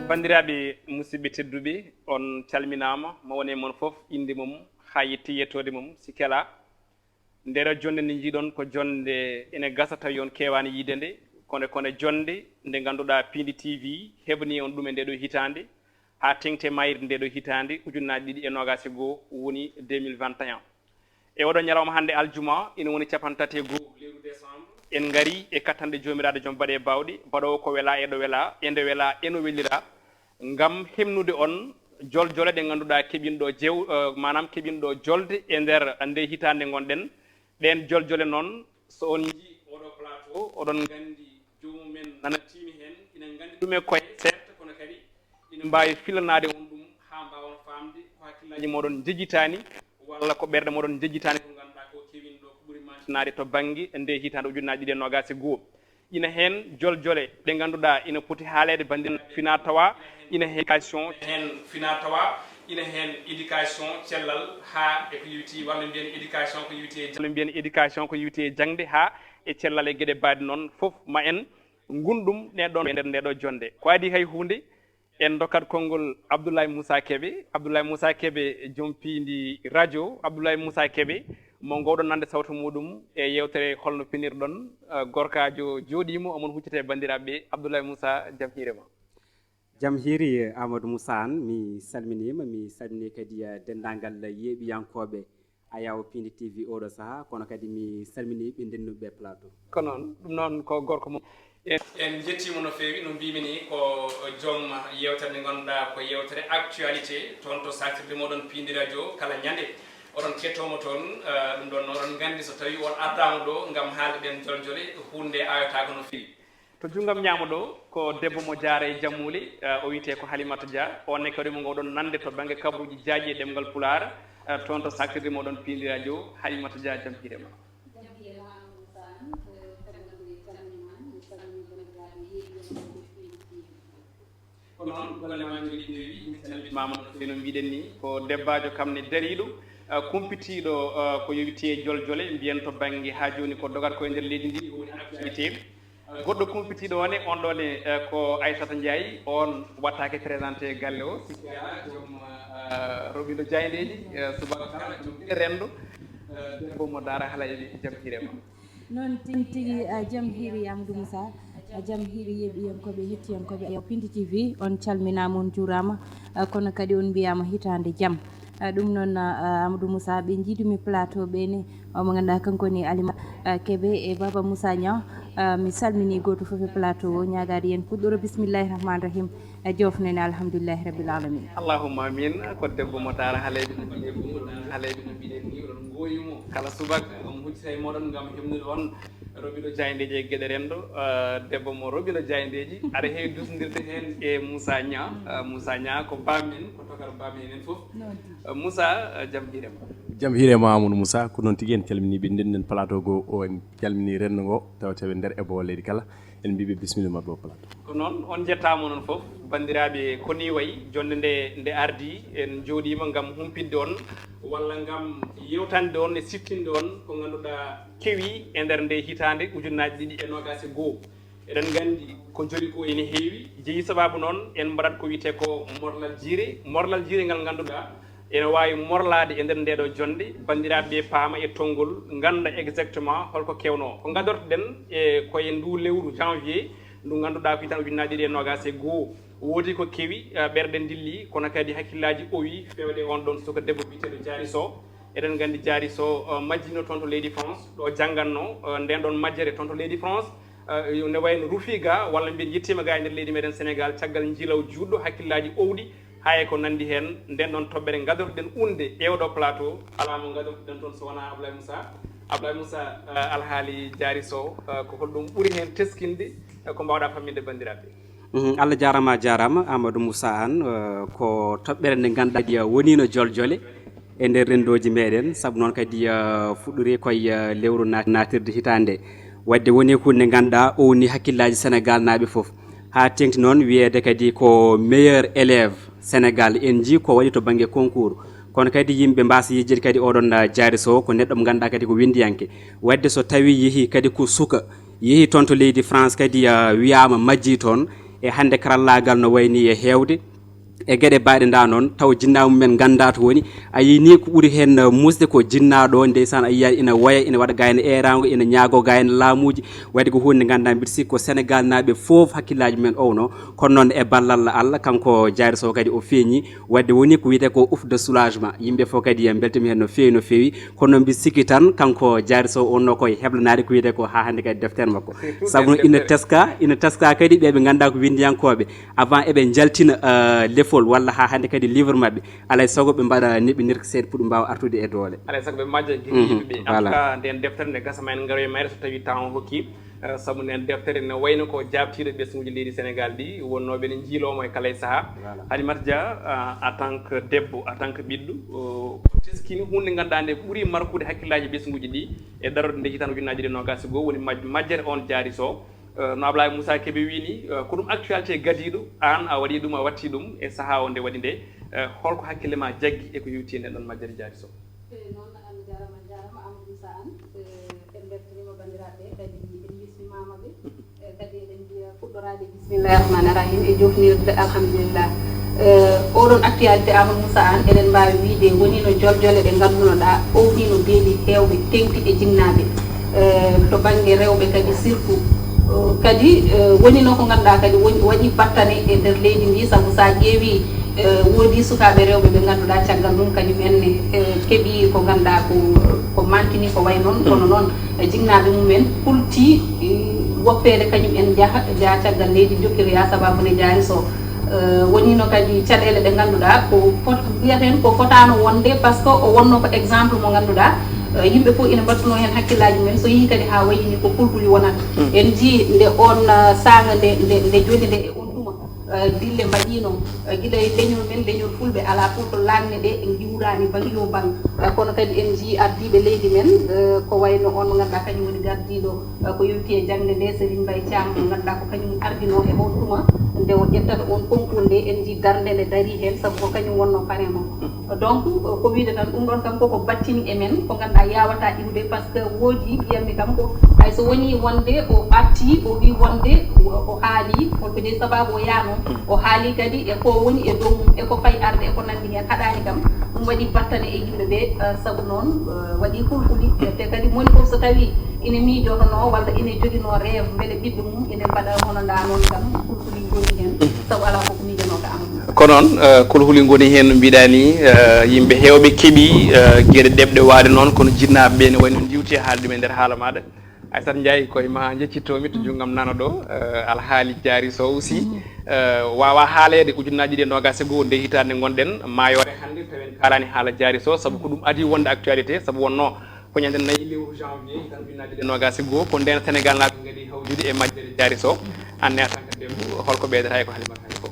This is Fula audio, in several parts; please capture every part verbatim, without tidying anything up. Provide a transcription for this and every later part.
Banndiraaɓe musidɓe tedduɓe, on calminaama, mo woni e mon fof innde mum haa yetti yettoode mum, si kela. Ndeɗo jonnde nde njiiɗon ko jonnde ene gasa tawi on keewaani yiide nde, kono kono jonnde nde ngannduɗaa Piindi T V heɓanii on ɗum e ndeɗo hitaande, haa teŋti e maayirɗe ndeɗo hitaande ujunnaji ɗiɗi e noogas e goo, woni deux mille vingt et un. E oɗo ñalawma hannde aljuma, ina woni capanɗe tati e goo lewru décembre, en ngari e kattanɗe Joomiraaɗo Joom baɗe e baawɗe, baɗoowo ko wela e ɗo wela, e nde wela e no welira, ngam hemnude on joljole ɗe ngannduɗaa keɓinɗo jew, eh, maanaam keɓinɗo jolde e nder nde hitaande ngonɗen. Ɗeen joljole noon, so on njii oɗo plateau, oɗon nganndi joomum en nana tiimi heen, ina nganndi ɗum e koye, certes, kono kadi ina mbaawi filanaade on ɗum haa mbaawon faamde ko hakkillaaji mooɗon njejjitaani, walla ko ɓerɗe mooɗon njejjitaani, ko ngannduɗaa ko kewinɗo ko ɓuri maantinaade to bannge nde hitaande ujunnaji ɗiɗi e noogas e goo. Ina heen joljole ɗe ngannduɗaa ina poti haaleede banndiraaɓe fina tawa, ina heen éducation, heen fina tawa, ina heen éducation cellal haa e ko yowiti, walla mbiyen éducation ko yowiti e, walla mbiyen éducation ko yowiti e jaŋde haa e cellal e geɗe baɗe noon fof ma en ngun ɗum ɗe ɗoon e nder nde ɗo jonnde. Ko adii hay huunde, en ndokkat konngol Abdoulaye Moussa Kébé. Abdoulaye Moussa Kébé, joom piindi radio. Abdoulaye Moussa Kébé, mo ngoowɗon nande sawto muɗum e yeewtere Holno Pinirɗon, eh, gorkaajo jooɗiimo, omon huccita e banndiraaɓe ɓe. Abdoulaye Moussa, jam hiire ma. Jam hiiri, Amadou Moussa Anne, mi salminiima, mi salminii kadi, eh, denndaangal yeeɓiyankooɓe Ayaw Piindi T V oɗo sahaa, kono kadi mi salminii ɓe ndennduɓe plateau. Ko noon, ɗum noon ko gorko mo. En, en njettiima no feewi, no mbiimi ni, ko joom yeewtere nde ngannduɗaa ko yeewtere actualité, toon to saatirde mooɗon Piindi Radio kala ñande. Oɗon kettoo mo toon, eh, ɗum ɗoon oɗon nganndi so tawii on ardaama ɗo ngam haalde ɗeen joljole, huunde nde aawetaako no feewi. To junngo am ñaamo ɗo, ko debbo mo Jaara e Jammuuli, eh, o wiyetee ko Halimata Dia. On ne kadi mo ngoowɗon nande to bannge kabaruuji jaaƴi e ɗemngal Pulaar, eh, toon to saatirde mooɗon Piindi Radio. Halimata Dia, jam hiire ma. Ko noon, golle maa njooɗii peewi, min calminaama no feewi no mbiɗen ni. Ko debbaajo kam ne dariiɗo, eh, kumpitiiɗo, eh, ko yowiti e joljole, mbiyen to bannge haa jooni ko dogat ko e nder leydi ndi, ko woni actualité. Goɗɗo kumpitiiɗo o ne, on ɗo ne, eh, ko Aissata Ndiaye, on wattaake présenté galle o, sikki alaa, joom, eh, roɓindo jaayndeeji, eh, subaka kala, joom renndo, eh, debbo mo Daara Halay, jam hiire ma. Noon tigi tigi, ah, jam hiiri Amadou Moussa, ah, jam hiiri yeeɓiyankooɓe, hettiyankooɓe Ayaw Piindi T V, on calminaama, on njuuraama, ah, kono kadi on mbiyaama hitaande jam. Ah, ɗum noon, ah, Amadou Moussa, ɓe njiidumi plateau ɓe ni, o mo ngannduɗaa kanko ni Alima, ah, Kébé e Baba Moussa Niang, ah, mi salminii gooto fof e plateau o, ñaagaade yen puɗɗoro bismillahi rahmani rahim. E joofnene, alhamdulillahi rabbil alamin. Allahumma amin. Ko debbo mo Daara Halay no mbiɗen ni, oɗon ngooyi mo kala subaka, omo huccita e mooɗon ngam hemnude on roɓindo jaayndeeji e geɗe renndo. Eh, debbo mo roɓindo jaayndeeji, aɗa heewi dusndirde heen e Moussa Niang. Eh, Moussa Niang ko baamen, ko tokar baamen enen fof. Eh, Moussa, eh, jam hiire ma. Jam hiire ma, Amadou Moussa. Ko noon tigi, en calminii ɓe ndennden plateau goo o, en calminii renndo ngo, tawa tawi nder e boo leydi kala. En mbiiɓe bisimilla maɓɓe o plateau. Ko noon, on njettaama onon fof, banndiraaɓe, ko nii wayi, jonnde nde, nde ardii, en njooɗiima ngam humpitde on, walla ngam yewtande on e siftinde on ko ngannduɗaa kewi e nder nde hitaande ujunnaji ɗiɗi e noogas e goo. Eɗen nganndi ko joli ko ene heewi, jeyi sabaabu noon, en mbaɗat ko wiyetee ko morlal jiire, morlal jiire ngal ngannduɗaa, ene waawi morlaade e nder ndeeɗo jonnde, banndiraaɓe ɓe paama e tonngol, ngannda exactement holko kewnoo. Ko ngadortoɗen e ko e nduu lewru janvier, ndu ngannduɗaa ko hitaande ujunnaji ɗiɗi e noogas e goo. Woodi ko kewi, eh, ɓerɗe ndilli, kono kadi hakkillaaji owi fewde on ɗon suka debbo biyeteeɗo Diary Sow. Eɗen nganndi Diary Sow, eh, majjino toon to leydi France, ɗo janngannoo, eh, ndeen ɗon majjere toon to leydi France. Eh, nde wayno rufi ga, walla mbiyen yettiima ga e nder leydi meɗen Sénégal, caggal njiilaw juutɗo, hakkillaaji owɗi, haa e ko nanndi heen. Nden ɗon toɓɓere ngadorɗen unde e oɗo plateau, alaa mo ngadorɗen toon so wonaa Ablaye Moussa. Ablaye Moussa, eh, alhaali Diary Sow, eh, ko holɗum ɓuri heen teskinde, eh, ko mbaawɗaa famminde banndiraaɓe? Mhm, Allah jaaraama, a jaaraama, Amadou Moussa Anne, eh, ko toɓɓere nde ngannduɗaa kadi, eh, woniino joljole e nder renndooji meɗen, sabu noon kadi, eh, fuɗɗori ko e, eh, lewru na-, naatirde hitaande. Waɗde woni ko nde ngannduɗaa o woni hakkillaaji Sénégal naaɓe fof. Haa teeŋti noon wiyeede kadi ko meilleur élève Sénégal, en njii ko waɗi to bannge concours. Kono kadi yimɓe mbaasa yejjitde kadi oɗon, eh, Diary Sow ko neɗɗo mo ngannduɗaa kadi ko winndiyanke. Waɗde so tawii yehii kadi ko suka, yehi toon to leydi France kadi, ah, wiyaama majjii toon, E hannde karallaagal no wayni e heewde e geɗe baaɗe nda noon, taw jinnaa mumen nganndaa to woni. A yii ni ko ɓuri heen, uh, muusde ko jinnaaɗo o, ndeysaan, a yiyaani ina woya, ina waɗa gayna eeraango, ina ñaagoo gayna laamuuji. Waɗi ko huunde nganndaa, mbiɗa sikki ko Senegaal naaɓe fof hakkillaaji men owno. Kono noon e ballal Allah, kanko Jaari Sow kadi o feeñi. Waɗde woni ko wiyetee ko ouf de soulagement. Yimɓe fof kadi en mbeltimi heen no feewi, no feewi. Kono noon mbiɗa sikki tan kanko Jaari Sow o wonno koye heblanaade ko wiyetee ko haa hannde kadi deftere makko. Sabu noon ina teska, ina teska kadi ɓe ɓe nganndaa ko winndiyankooɓe. Avant eɓe njaltina, euh, lefol walla haa hannde kadi livre maɓɓe, alay sago ɓe mbaɗa neɓɓinirka seeɗa pour ɓe mbaawa artude e doole. Alay sago ɓe majja gila yimɓe ɓe. En tout cas, nden deftere nde gasa ma en ngaroye mayre so tawi temps o hokki. Eh, sabu nden deftere ne wayno ko jaabtiiɗo ɓesnguuji leydi Sénégal ɗi wonnooɓe ne njiiloomo e kala e sahaa. Halimata Dia, ah, en tant que debbo, en tant que ɓiɗɗo, oh, teskini huunde ngannduɗaa nde ɓuri markude hakkillaaji ɓesnguuji ɗi e darorde nde hitaande ujunnaji ɗiɗi e noogaas e goo, woni maj-, majjere on Jaari Sow. Eh, no Ablaye Moussa Kébé wii ni, eh, ko ɗum actualité gadiiɗo, aan a waɗii ɗum, a wattii ɗum e sahaa o nde waɗi nde. Eh, holko hakkille ma jaggi e ko yowti e nden ɗon majjere Jaari Sow? Eh, noon, Allah jaaraama, a jaaraama, Amadou Moussa Anne. Eh, en mbeltaniima banndiraaɓe ɓe, kadi en mbismimaama ɓe. Eh, kadi eɗen mbiya fuɗɗoraade bismillahi rahmani rahim e jofnirde alhamdulillah. Eh, oɗon actualité Amadou Moussa Anne, eɗen mbaawi wiyde woniino joljole ɗe nganndunoɗaa, ownino beeli heewɓe, teeŋti e jinnaaɓe. Eh, to bannge rewɓe kadi surtout. Eh, kadi, eh, woniino ko ngannduɗaa kadi woni, waɗi battane e nder leydi ndi, sabu so a ƴeewi, eh, woodi sukaaɓe rewɓe ɓe ngannduɗaa caggal mum kañum en ne, eh, keɓi ko ngannduɗaa ko, ko mantini ko way noon, kono noon, eh, jinnaaɓe mum en kulti, eh, woppeede kañum en njaha, njaha caggal leydi njokkitoya sababu ne Jaari Sow. Eh, woniino kadi caɗeele ɗe ngannduɗaa ko fot-, mbiyaten ko fotaano wonde, par ce que o wonno ko exemple mo ngannduɗaa, eh, yimɓe fof ina mbattuno heen hakkillaaji mum en, so yii kadi haa wayi ni ko kulhuli wonata. En njii nde on, eh, saanga nde, nde, nde joni nde e on tuma, eh, dille mbaɗiino, eh, gila e leñol men, leñol fulɓe, alaa fof to laaŋne ɗe ngiwraani bang yo bang. Eh, kono kadi en njii ardiiɓe leydi men, eh, ko wayno on mo ngannduɗaa kañum woni gardiiɗo, eh, ko yowti e jaŋde nde, Serigne Mbaye Thiam, mo ngannduɗaa ko kañum ardinoo e on tuma nde o ƴettata on concours nde, en njii darnde nde darii heen, sabu ko kañum wonnoo parrain makko. Donc, eh, ko wiyde tan, ɗum ɗon kam koko battini e men, ko ngannduɗaa yaawataa iwde, par ce que woodi mbiyatmi kam ko, hay so wonii wonde o artii, o wii wonde o, o haalii, holko jeyi sababu o yaano, o haalii kadi e ko woni e dow mum, e ko fayi arde, e ko nanndi heen, haɗaani kam. Ɗum waɗi battane e yimɓe ɓe, eh, sabu noon, eh, waɗi kulhuli. Te kadi moni fof so tawii ina miijotonoo walla ina joginoo rêve, mbele ɓiɗɗo mum ina mbaɗa hono ndaa noon kam, kulhuli ngoni heen, sabu alaa fof ko miijanoo ka Amadou. Ko noon, eh, kulhuli ngoni heen no mbiɗaa ni, eh, yimɓe heewɓe keɓi, eh, geɗe ɗeɓɗe waade noon, kono jinnaaɓe ɓe ne wayno ndiwti e haalde ɗum e nder haala maaɗa. Aissata Ndiaye, koye ma njeccittomi to junngam nano ɗo, eh, alhaali Jaari Sow aussi, eh, waawa haaleede ujunnaaji ɗiɗi e noogaas e goo nde hitaande ngonɗen maayoore hannde, tawen kaalaani haala Jaari Sow, sabu ko ɗum adii wonde actualité, sabu wonno ko ñande nayi lewru janvier hitaande ujunnaaji ɗiɗi e noogaas e goo, ko ndeen Senegaal naaɓe ngari hawjude e majjere Jaari Sow. Aan ne, en tant que debbo, holko ɓeydata e ko Halimata haali ko?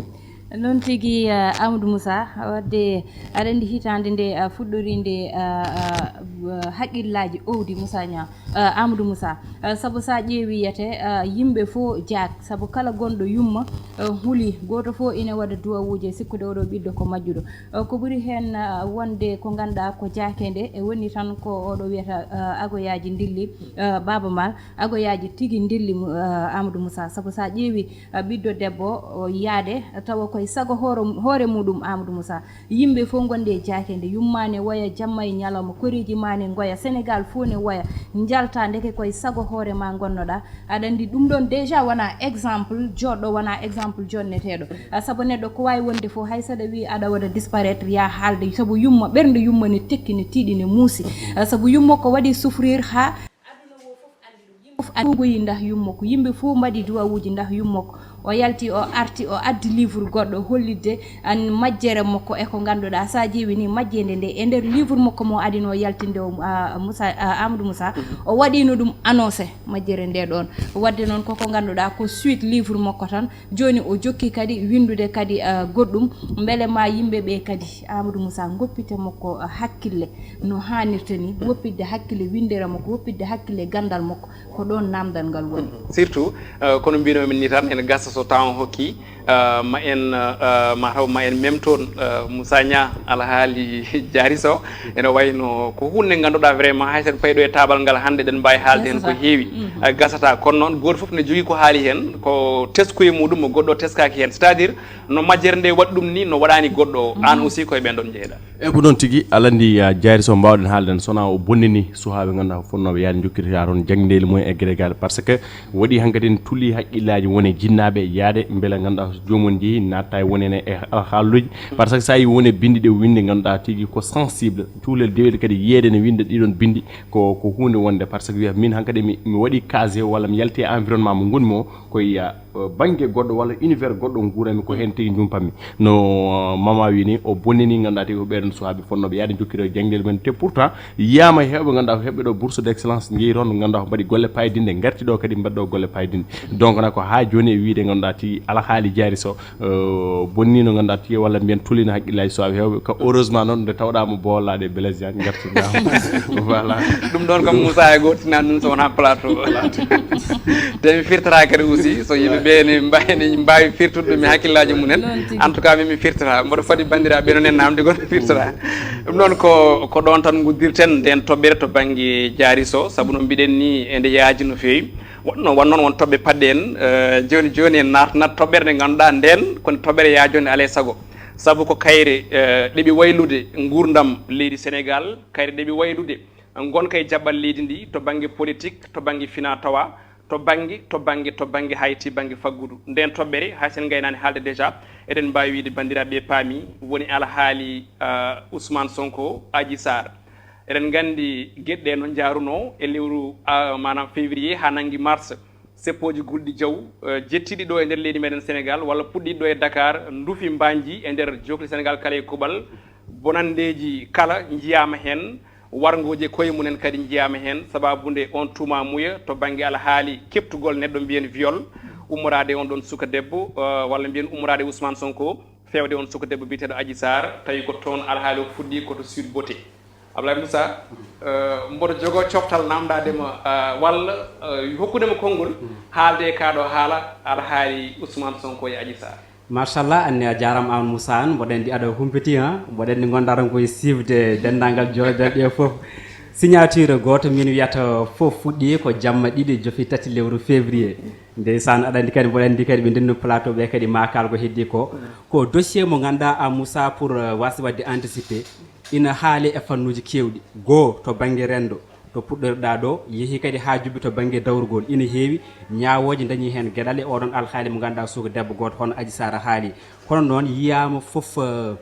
Noon tigi, eh, Amadou Moussa, wadde aɗa anndi hitaande nde, eh, fuɗɗori nde, eh, eh, haqqillaaji owdi Moussa Niang, eh, Amadou Moussa. Eh, sabu so a ƴeewi wiyete, eh, yimɓe fof jaak, sabu kala gonɗo yumma, eh, huli, gooto fof ina waɗa duwawuuji e sikkude oɗo ɓiɗɗo ko majjuɗo. Eh, ko ɓuri heen, eh, wonde ko ngannduɗaa ko jaakende, e woni tan ko oɗo wiyata, eh, agoyaaji ndilli, eh, Baaba Maal, agoyaaji tigi ndilli mu-, eh, Amadou Moussa. Sabu so a ƴeewi, eh, ɓiɗɗo debbo o yaade, tawa koye sago hoore, hoore muɗum Amadou Moussa. Yimɓe fof ngonde e jaakende, yumma ne woya jamma e ñalawma, koreeji ma ne ngoya, Senegaal fof ne woya, njalta ndeke koye sago hoore ma ngonnoɗaa. Aɗa anndi ɗum ɗon déjà wona exemple joɗɗo, wona exemple jonneteeɗo. Ah, sabu neɗɗo ko waawi wonde fof, hay so aɗa wiyi aɗa waɗa disparaître, yaa haalde, sabu yumma, ɓernde yumma ne tekki, ne tiiɗi, ne muusi. Ah, sabu yumma ko waɗi souffrir haa aduna o fof anndi ɗum. Yimɓe fof anndi ɗum. Yimɓe fof mbaɗi duwawuuji ndah yumma ko. O yalti, o arti, o addi livre goɗɗo hollitde an majjere makko e ko ngannduɗaa, so a ƴeewi ni majjere nde e nder livre makko mo adino yaltinde o, ah, Moussa, ah, Amadou Moussa, o waɗino ɗum annoncé majjere nde ɗon. Wadde noon koko ngannduɗaa ko suite livre makko tan. Jooni o jokki kadi winndude kadi, ah, goɗɗum. Mbele ma yimɓe ɓe kadi, Amadou Moussa, ngoppite makko, ah, hakkille no haanirta ni, woppitde hakkille winndere makko, woppitde hakkille ganndal makko, ko ɗoon naamndal ngal woni. Surtout, eh, kono mbinomi ni tan, ene gasa so temps o hokki, uh, ma en uh, ma taw ma en memtoon uh, Moussa Niang, alhaali Diary Sow. Ene wayno ko hunde nde ngannduɗaa vraiment hay sen payɗo e taabal ngal hannde eɗen mbaawi haalde heen ko heewi. Uh, gasata, kono noon gooto fof ne jogii ko haali heen, ko tesko e muɗum mo goɗɗo teskaaki heen, c'est à dire no majjere nde waɗi ɗum ni no waɗaani goɗɗo o, aan aussi koye ɓen ɗon jeeyɗa. E ko noon tigi, alaa ndi, uh, Diary Sow, mbaawɗen haalde tan so wonaa o bonnini suhaaɓe ngannduɗaa ko fotnooɓe yaade njokkitoya toon jaŋdeeli mumen e geɗe gaɗe, par ce que waɗi hankadi en tuli haqqillaaji won e jinnaaɓe yaade mbele ngannduɗaa so joomum jeeyi natta e won ene e haalluuji, par ce que so a yi won e binndi ɗe winde ngannduɗaa tigi ko sensible, cuulel dewel kadi yeeyde ne winda ɗiɗon binndi ko ko huunde wonde, par ce que wiya min hankadi mi, mi waɗi casier walla mi yalti e environnement mo ngonmi o ko yiya uh, bannge goɗɗo walla univers goɗɗo nguurami ko heen tigi njumpammi. No uh, mama wini o bonnini ngannduɗaa tigi ko ɓeɗon suhaaɓe fotnooɓe yaade jokkitoya jaŋdeeli mumen, te pourtant yiyama e heewɓe ngannduɗaa ko heɓɓe ɗo bourse d'excellence njeyi toon ngannduɗaa ko mbaɗi golle paydinɗe ngarti ɗo kadi mbaɗi ɗo golle paydinɗe. Donc na ko haa jooni e wiide ngannduɗaa tigi alhaali Diary Sow uh, bonnino ngannduɗaa tigi walla mbiyen tulino haqqillaaji suhaaɓe heewɓe ka heureusement noon nde tawɗaa mo boolaɗe Blaise Diagne ngarti. Voilà. Ɗum ɗon kam Moussa e gootinani ɗum so wonaa plateau. Te mi firtata kadi aussi so yimɓe ɓe ne mbawi ne mbaawi firtude mi hakkillaaji mumen. En tout cas min mi firtata mboɗo fadi banndiraaɓe no nen namde goɗɗo firtata. Ɗum ɗon ko ko ɗon tan nguddirten nden toɓɓere to bannge Diary Sow, sabu no mbiɗen ni ende yaaji no feewi. Wonno won noon won toɓɓe paɗɗe en uh, jooni jooni en naatnat toɓɓere nde ngannduɗaa nden koni toɓɓere yaajonde alay sago, sabu ko kayre uh, ɗeɓi waylude nguurndam leydi Sénégal, kayre ɗeɓi waylude ngonka e jaɓɓal leydi ndi to bannge politique, to bannge fina tawa, to bannge to bannge to bannge hayti bannge faggudu. Nden toɓɓere hay sen ngaynaani haalde déjà, eɗen mbaawi wiide banndiraaɓe paami woni alhaali uh, Ousmane Sonko, Adji Sarr. Eɗen nganndi geɗe ɗe no njaarunoo e lewru uh, maanaam février haa nanngi mars, seppooji gulɗi jaw uh, jettiiɗi ɗo e nder leydi meɗen Sénégal walla puɗɗiiɗi ɗo e Dakar ndufi mbanji e nder jookli Sénégal kala e kuɓal. Bonanndeeji kala njiyaama heen, warngooji e koye mumen kadi njiyaama heen, sababu nde on tuumamuya to bannge alhaali keɓtugol neɗɗo mbiyen viol, ummoraade on ɗon suka debbo uh, walla mbiyen ummoraade Ousmane Sonko, fewde on suka debbo biyeteeɗo Adji Sarr, tawi ko toon alhaali o fuɗɗi ko to Sweet Beauté. Ablaye Moussa, uh, mboɗo jogoo coftal namdaade ma uh, walla uh, hokkude ma konngol haalde e kaa ɗo haala alhaali Ousmane Sonko e Adji Sarr. Machallah, anne a jaaraama Amadou Moussa Anne, mboɗo anndi aɗa humpiti, ha? Mboɗo anndi ngonɗaa tan koye siifde denndaangal joolɗe ɗe fof. Signature gooto min wiyata fof fuɗɗi ko jamma ɗiɗi jofi tati lewru février. Ndeysaan, aɗa anndi kadi, mboɗo anndi kadi ɓe ndenno plateau ɓe kadi ma kaal ko heddi ko. Ko dossier mo ngannduɗaa a Moussa pour uh, waasde waɗde anticiper. Ina haali e fannuuji keewɗi. Goo to bannge renndo, to puɗɗorɗaa ɗo, yehi kadi haa jubbi to bannge dawrugol. Ina heewi ñaawooje dañi heen geɗal e oɗon alhaali mo ngannduɗaa suka debbo gooto hono Adji Sarr haali. Kono noon yiyaama fof uh,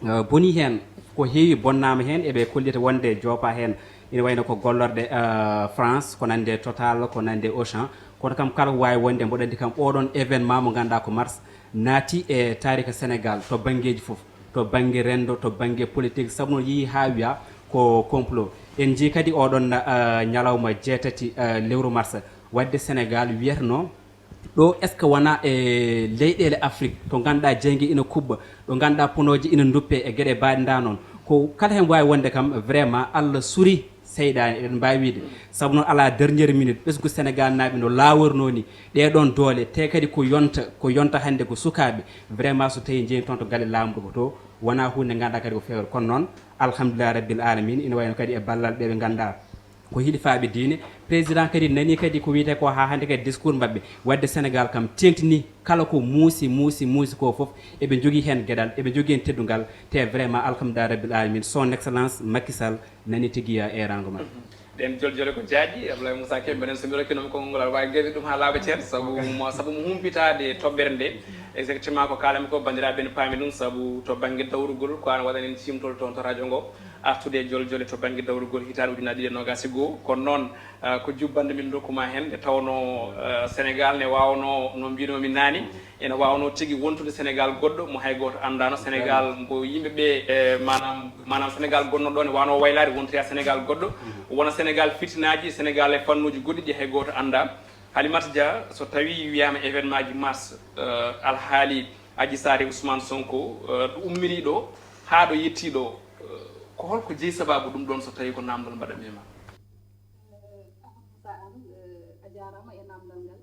uh, boni heen, ko heewi bonnaama heen, eɓe kollita wonde joopa heen. Ina wayno ko gollorɗe uh, France, ko nande Total, ko nande Auchan. Kono kam kala ko waawi wonde mboɗo anndi kam oɗon événement mo ngannduɗaa ko mars naati e taarika Sénégal to banngeeji fof, to bannge renndo, to bannge politique, sabu noon yehi haa wiya ko complot. En njii kadi oɗon uh, ñalawma jeetati uh, lewru mars, waɗde Sénégal wiyatno ɗo est ce que wona e leyɗeele Afrique to ngannduɗaa jeyge ina kuɓɓa, ɗo ngannduɗaa ponooji ina nduppe e geɗe mbaɗe nda noon, ko kala heen waawi wonde kam vraiment Allah suri seyɗaani eɗen mbaawi wiide, sabu noon alaa dernière minute ɓesngu Sénégal naaɓe no laawornoo ni ɗee ɗoon doole, te kadi ko yonta ko yonta hannde ko sukaaɓe vraiment so tawii njeyi toon to galle laamɗo ko to wonaa huunde ngannduɗaa kadi ko feewre. Kono noon alhamdulillahi rabbil alamina, ina wayno kadi e ballal ɓe ɓe ngannduɗaa ko hilifaaɓe diine. Président kadi nani kadi ko wiyetee ko haa hannde kadi discours maɓɓe, waɗde Sénégal kam teeŋtini kala ko muusi muusi muusi ko fof, eɓe njogii heen geɗal, eɓe njogii heen teddungal, te vraiment alhamdulillahi rabbil alamina, son excellence Macky Sall nani tigi eeraango maɓɓe. Ɗeen joljole ko jaaƴi. Ablaye Moussa Kébé, mbeɗen so mi rokkiino mo konngol ngol aɗa waawi gertude ɗum haa laaɓa ceer, sabu mo sabu mo humpitaade e toɓɓere nde. Exactement ko kaalanmi ko, banndiraaɓe ne paami ɗum, sabu to bannge dawrugol ko an waɗani en ciimtol toon to radio ngo, artude e joljole to bannge dawrugol hitaande ujunaaji ɗiɗi e noogaas e goo. Kono noon uh, ko jubbannde min ndokku ma heen, nde tawnoo uh, Sénégal ne waawnoo no mbiinoo min naani, ene waawnoo tigi wontude Sénégal goɗɗo mo hay gooto anndaano. Sénégal mbo yimɓe ɓe e maanaam maanaam Sénégal gonnoo ɗo ne waanoo waylaade wontoya Sénégal goɗɗo, wona Sénégal fitinaaji, Sénégal e fannuuji goɗɗi ɗi hay gooto anndaa. Halimata Dia, so tawii wiyaama événement ji mars, uh, alhaali Adji Sarr e Ousmane Sonko uh, ɗo umminii ɗo haa ɗo yettii ɗo, uh, ko holko jeyi sabaabu ɗum ɗoon so tawii ko naamndal mbaɗanmi ma? Amadou Moussa Anne, a jaaraama e naamndal ngal.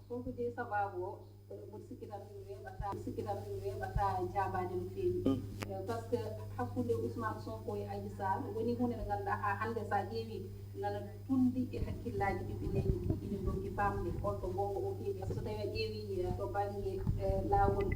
Holko jeyi sabaabu o? Mboɗo sikki tan min weeɓata, sikki tan min weeɓata jaabaade no feewi. Eh, par ce que hakkunde Ousmane Sonko e Adji Sarr woni huunde nde ngannduɗaa haa hannde, so a ƴeewi, nana tunndi e hakkillaaji ɓiɓɓe leydi, ina ndoggi faamde holto goonga o feewi. So tawi a ƴeewi, eh, to bannge, eh, laawol,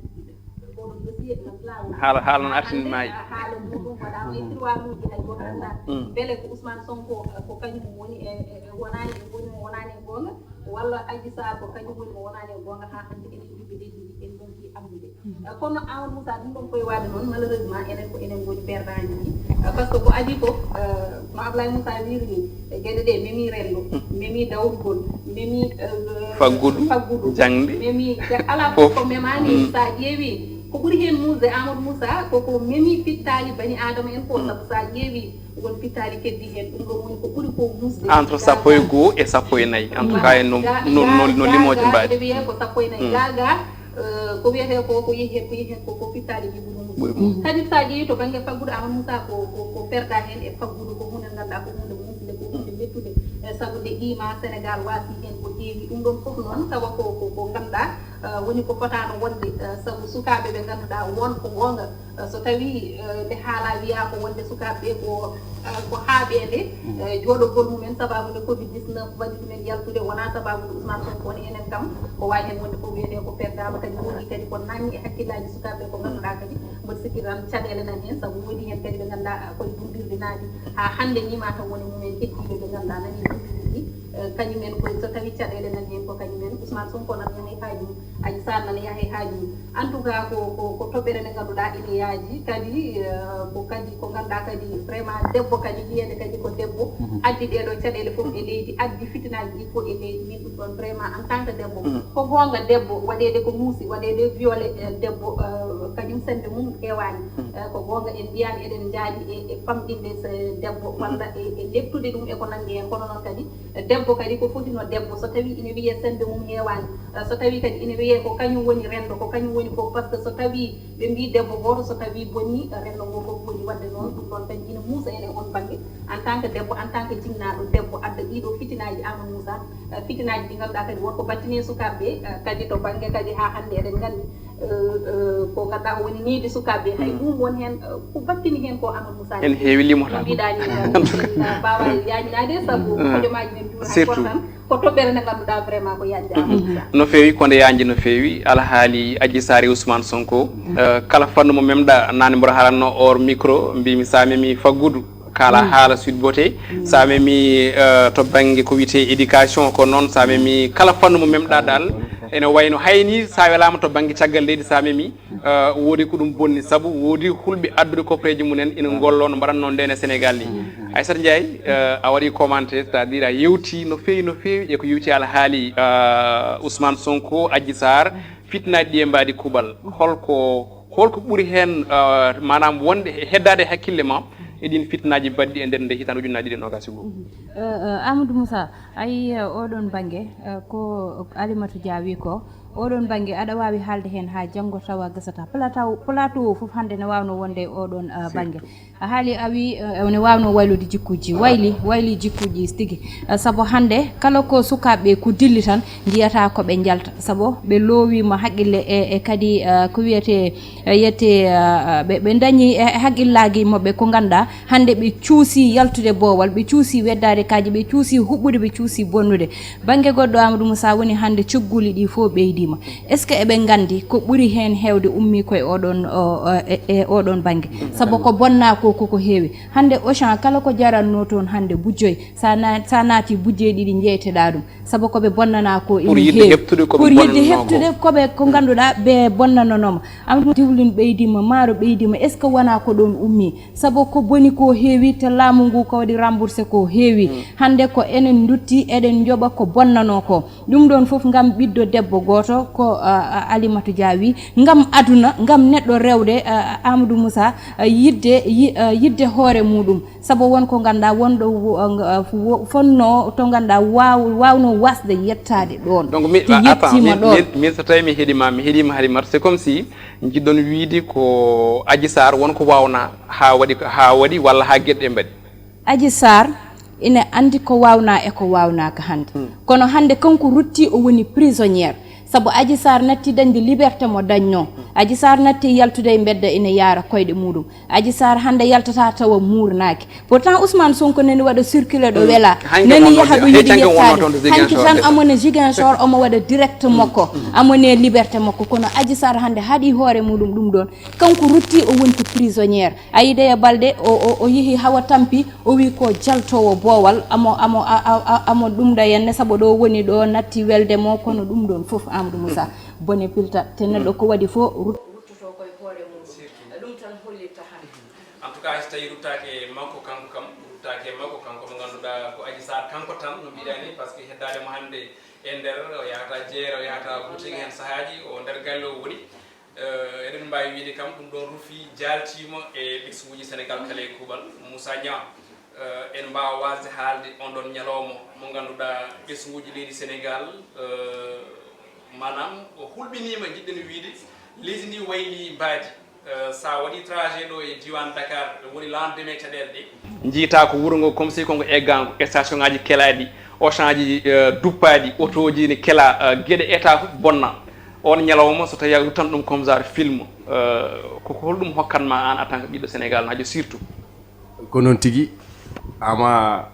oɗon dossier, eh, laawol. Haala, haala noon artin maayi. Haala muɗum waɗaama e tiroiruuji, hay gooto anndaa mbele ko Ousmane Sonko, eh, ko kañum woni e, e, e wonaani, woni mo wonaani e goonga, walla Adji Sarr ko kañum woni mo wonaani e goonga. Haa hannde enen ɓiɓɓe leydi ndi en ndonki anndude. Eh, kono Amadou Moussa, ɗum ɗon koye waade noon, malheureusement, enen ko enen ngoni perdaaji ɗi. Eh, par ce que ko adii ko, eh, no Ablaye Moussa wiiri ni, e geɗe ɗe, memi renndo, memi dawrugol, memi, eh, faggudu, faggudu, jaŋde, memi ja-, alaa fof ko memaani. So a ƴeewi, ko ɓuri heen muusde Amadou Moussa, ko ko memi pittaali bani Aadama en ko, sabu so a ƴeewi, won pittaali keddi heen, ɗum ɗon woni ko ɓuri ko muusde. Entre sappo e goo e sappo e nayi, en tout cas, en no, ga-, no, no, ga-, no ga-, limooji ga-, mbaadi. Ene wiyee ko sappo e nayi. Mm. Ga, ga, eh, ko wiyetee ko, ko yehi heen, ko yehi heen ko, ko pittaali ɗi ɓuri muusde. Ɓuri muusde. Kadi so a ƴeewi to bannge faggudu, Amadou Moussa, ko, ko, ko perda heen e faggudu, ko huunde ngannduɗaa ko huunde muusde, ko huunde mettude. Eh, sabu nde qiima Sénégal waasi heen ko heewi. Ɗum ɗon fof noon, tawa ko, ko, ko ngannduɗaa, eh, woni ko fotaano wonde, eh, sabu sukaaɓe ɓe ngannduɗaa won ko goonga, eh, so tawii, eh, nde haalaa wiyaa ko wonde sukaaɓe ɓe ko, eh, ko haaɓeende, eh, jooɗogol mumen sababu nde covid dix-neuf waɗi ɗumen yaltude, wonaa sababu nde Ousmane Sonko woni enen kam, ko waawi heen wonde ko wiyetee ko perdaama, kadi woodi kadi ko naatni e hakkillaaji sukaaɓe ɓe ko ngannduɗaa kadi mboɗo sikki tan caɗeele nan heen, sabu woodi heen kadi ɓe ngannduɗaa, ah, koye dumbirɗe naati haa hannde nii ma taw woni mumen heddiiɓe ɓe ngannduɗaa nani dumbirɗe ɗi, eh, kañumen koye so tawii caɗeele nan heen ko kañumen, Ousmane Sonko nan yaha e haaju mum, Adji Sarr nan yaha e haaju mum. En tout cas, ko, ko, ko toɓɓere nde ngannduɗaa ene yaaji, kadi, eh, ko kadi ko ngannduɗaa kadi vraiment debbo kadi wiyeede kadi ko debbo addi ɗee ɗoo caɗeele fof e leydi, addi fitinaaji ɗi fof e leydi. Min ɗum ɗon vraiment en tant que debbo, ko goonga debbo waɗeede ko muusi, waɗeede violé, eh, debbo, eh, kañum sennde mum heewaani. Eh, ko goonga en mbiyaani eɗen njaaɗi e, e famɗinde se debbo walla e, e leptude ɗum e ko nanndi heen. Kono noon kadi, eh, debbo kadi ko fotino debbo. So tawii ina wiyee sennde mum heewaani, eh, so tawii kadi ina wiyee ko kañum woni renndo, ko kañum woni fof, par ce que so tawii ɓe mbii debbo gooto so tawii bonii, renndo ngo fof bonii. Waɗde noon, ɗum ɗoon kadi ina muusa en e oon bannge, en tant que debbo, en tant que jinnaaɗo debbo, adda ɗii ɗoo fitinaaji Amadou Moussa, eh, fitinaaji ɗi ngannduɗaa kadi won ko battini e sukaaɓe ɓe, eh, kadi to bannge kadi haa hannde eɗen nganndi, eh, eh, ko ngannduɗaa ko woni needi sukaaɓe ɓe, hay ɗum won heen, eh, ko battini heen ko Amadou Moussa. En heewi limotaako. No mbiɗaa ni, eh, en, eh, mbaawaa yaañinaade sabu hojomaaji men nduuri hay gooto tan. Ko toɓɓere nde ngannduɗaa vraiment ko yaajde Amadou Moussa. No feewi, ko nde yaajde no feewi. Alhaali Adji Sarr e Ousmane Sonko. Eh, kala fannu mo memɗa, naane mboɗo haalanno hors micro, mbimi sa memi faggudu, kaala haala Sweet Beauté. Sa memi, eh, to bannge ko wiyetee éducation, ko noon, sa memi kala fannu mo memɗa dal, ene wayno hayni sa welaama to bannge caggal leydi, sa memi, eh, woodi ko ɗum bonni, sabu woodi hulɓe addude koppereeji mumen ina ngolloo no mbaɗatnoo ndeen e Sénégal ni. Aissata Ndiaye, eh, a waɗi commentaire, c'est-à-dire a yewti no feewi, no feewi e ko yewti alhaali, eh, Ousmane Sonko, Adji Sarr, fitinaaji ɗi e mbaadi kuuɓal. Holko, holko ɓuri heen, eh, maanaam wonde heddaade e hakkille ma e ɗiin fitinaaji baɗɗi e nder nde hitaande ujunnaji ɗiɗi e noogaas e goo? Eh, eh, Amadou Moussa, a yii, eh, oɗon bannge, eh, ko Alimatou Dia wi ko, oɗon bannge aɗa waawi haalde heen haa janngo tawa gasataa. Plateau, plateau o fof hannde ne waawnoo wonde e oɗon, eh, bannge. A haali, a wi, eh, ene waawnoo waylude jikkuuji, wayli, wayli jikkuuji tigi. Eh, sabu hannde kala ko sukaaɓe ɓe ko dilli tan njiyata ko ɓe njalta. Sabu ɓe loowiima haqqille e, e kadi, eh, ko wiyetee, eh, yette, eh, ɓe, ɓe ndañi e haqqillaaji maɓɓe ko ngannduɗaa hannde ɓe cuusii yaltude boowal, ɓe cuusii weddaade kaaji, ɓe cuusii huɓɓude, ɓe cuusii bonnude. Bannge goɗɗo, Amadou Moussa, woni hannde cogguuli ɗi fof ɓeydiima. Est-ce que eɓe nganndi ko ɓuri heen heewde ummii ko e oɗon, o, o, e, e oɗon bannge? Sabu ko bonnaa ko, koko heewi. Hannde Auchan kala ko jarannoo toon hannde bujjoy, sa na-, sa naati bujjoy ɗiɗi njeyteɗaa ɗum. Sabu ko ɓe bonnanaa ko ina heewi. Pour yiɗde heɓtude ko ɓe bonnanoo ko. Pour yiɗde heɓtude ko ɓe, ko ngannduɗaa ɓe bonnananoo ma. Am ɗum diwlin ɓeydiima, maaro ɓeydiima, est-ce que wonaa ko ɗoon ummii? Sabu ko boni ko heewi, te laamu ngu ko waɗi remboursé ko heewi. Hannde ko enen ndutti, eɗen njoɓa ko bonnanoo ko. Ɗum ɗoon fof ngam ɓiɗɗo debbo gooto ko, a, a, Alimatou Dia wi, ngam aduna, ngam neɗɗo rewde, a, a, Amadou Moussa, a, yiɗde, yi-, a, yiɗde hoore muɗum. Sabu won ko ngannduɗaa, won ɗo wo-, a, wo-, fonnoo to ngannduɗaa waaw-, waawnoo waasde yettaade ɗoon. Donc, mi, te a, attends, yettiima min, ɗoon. Min, min so tawii mi heɗiima, mi heɗiima Halimata, c'est comme si njiɗɗon wiyde ko Adji Sarr won ko waawnaa haa waɗi, haa waɗi walla haa geɗe ɗe mbaɗi. Adji Sarr ina anndi ko waawnaa e ko waawnaaka hannde. Kono hannde kanko ruttii o woni prisonnière. Sabu Adji Sarr natti dañde liberté mo dañnoo. Adji Sarr natti yaltude e mbedda ina yaara koyɗe muɗum. Adji Sarr hannde yaltataa tawa muurnaaki. Pourtant Ousmane Sonko nani waɗa circuler ɗo wela, nani yaha ɗo yiɗi yettaade. Hanki tan amone Ziguinchor, omo waɗa direct makko, amone liberté makko. Kono Adji Sarr hannde haɗi hoore muɗum ɗum ɗoon. Kanko rutti o wonti prisonnière. A yii Deye Balde, o, o, o yehi hawa tampi, o wi ko jaltoowo boowal, amo, amo, a, a, a, amo ɗum ɗa yenne, sabu ɗo woni ɗo natti welde mo, kono ɗum ɗoon fof Amadou Moussa, bone pilta, te neɗɗo ko waɗi fof rut-, ruttoto koye hoore mum. Ɗum tan hollitta hannde. En tout cas, so tawi ruttaaki e makko kanko kam, ruttaaki e makko kanko mo ngannduɗaa ko Adji Sarr kanko tan, no mbiɗaa ni, par ce que heddaade mo hannde e nder, o yahata jeere, o yahata boutique heen sahaaji, o nder galle o woni. Eh, eɗen mbaawi wiyde kam ɗum ɗoon rufi jaaltiima e ɓesnguuji Sénégal kala e kuuɓal. Moussa Niang, eh, en mbaawa waasde haalde on ɗoon ñalawma mo ngannduɗaa ɓesnguuji leydi Sénégal, eh, maanaam o hulɓiniima, njiɗɗen wiyde leydi ndi wayli mbaadi. Eh, so a waɗii trajet ɗo e diiwaan Dakar, ɗum woni lendemain caɗeele ɗe. Njiytaa ko wuro ngo comme si ko ngo eggaango, station ŋaaji kelaaɗi, Auchan ji, eh, duppaaɗi, otooji ne kelaa, eh, geɗe état fof bonna. On ñalawma, so tawii a ruttan ɗum comme genre film, eh, ko, ko holɗum hokkan ma aan en tant que ɓiɗɗo Sénégal naajo surtout? Ko noon tigi, ama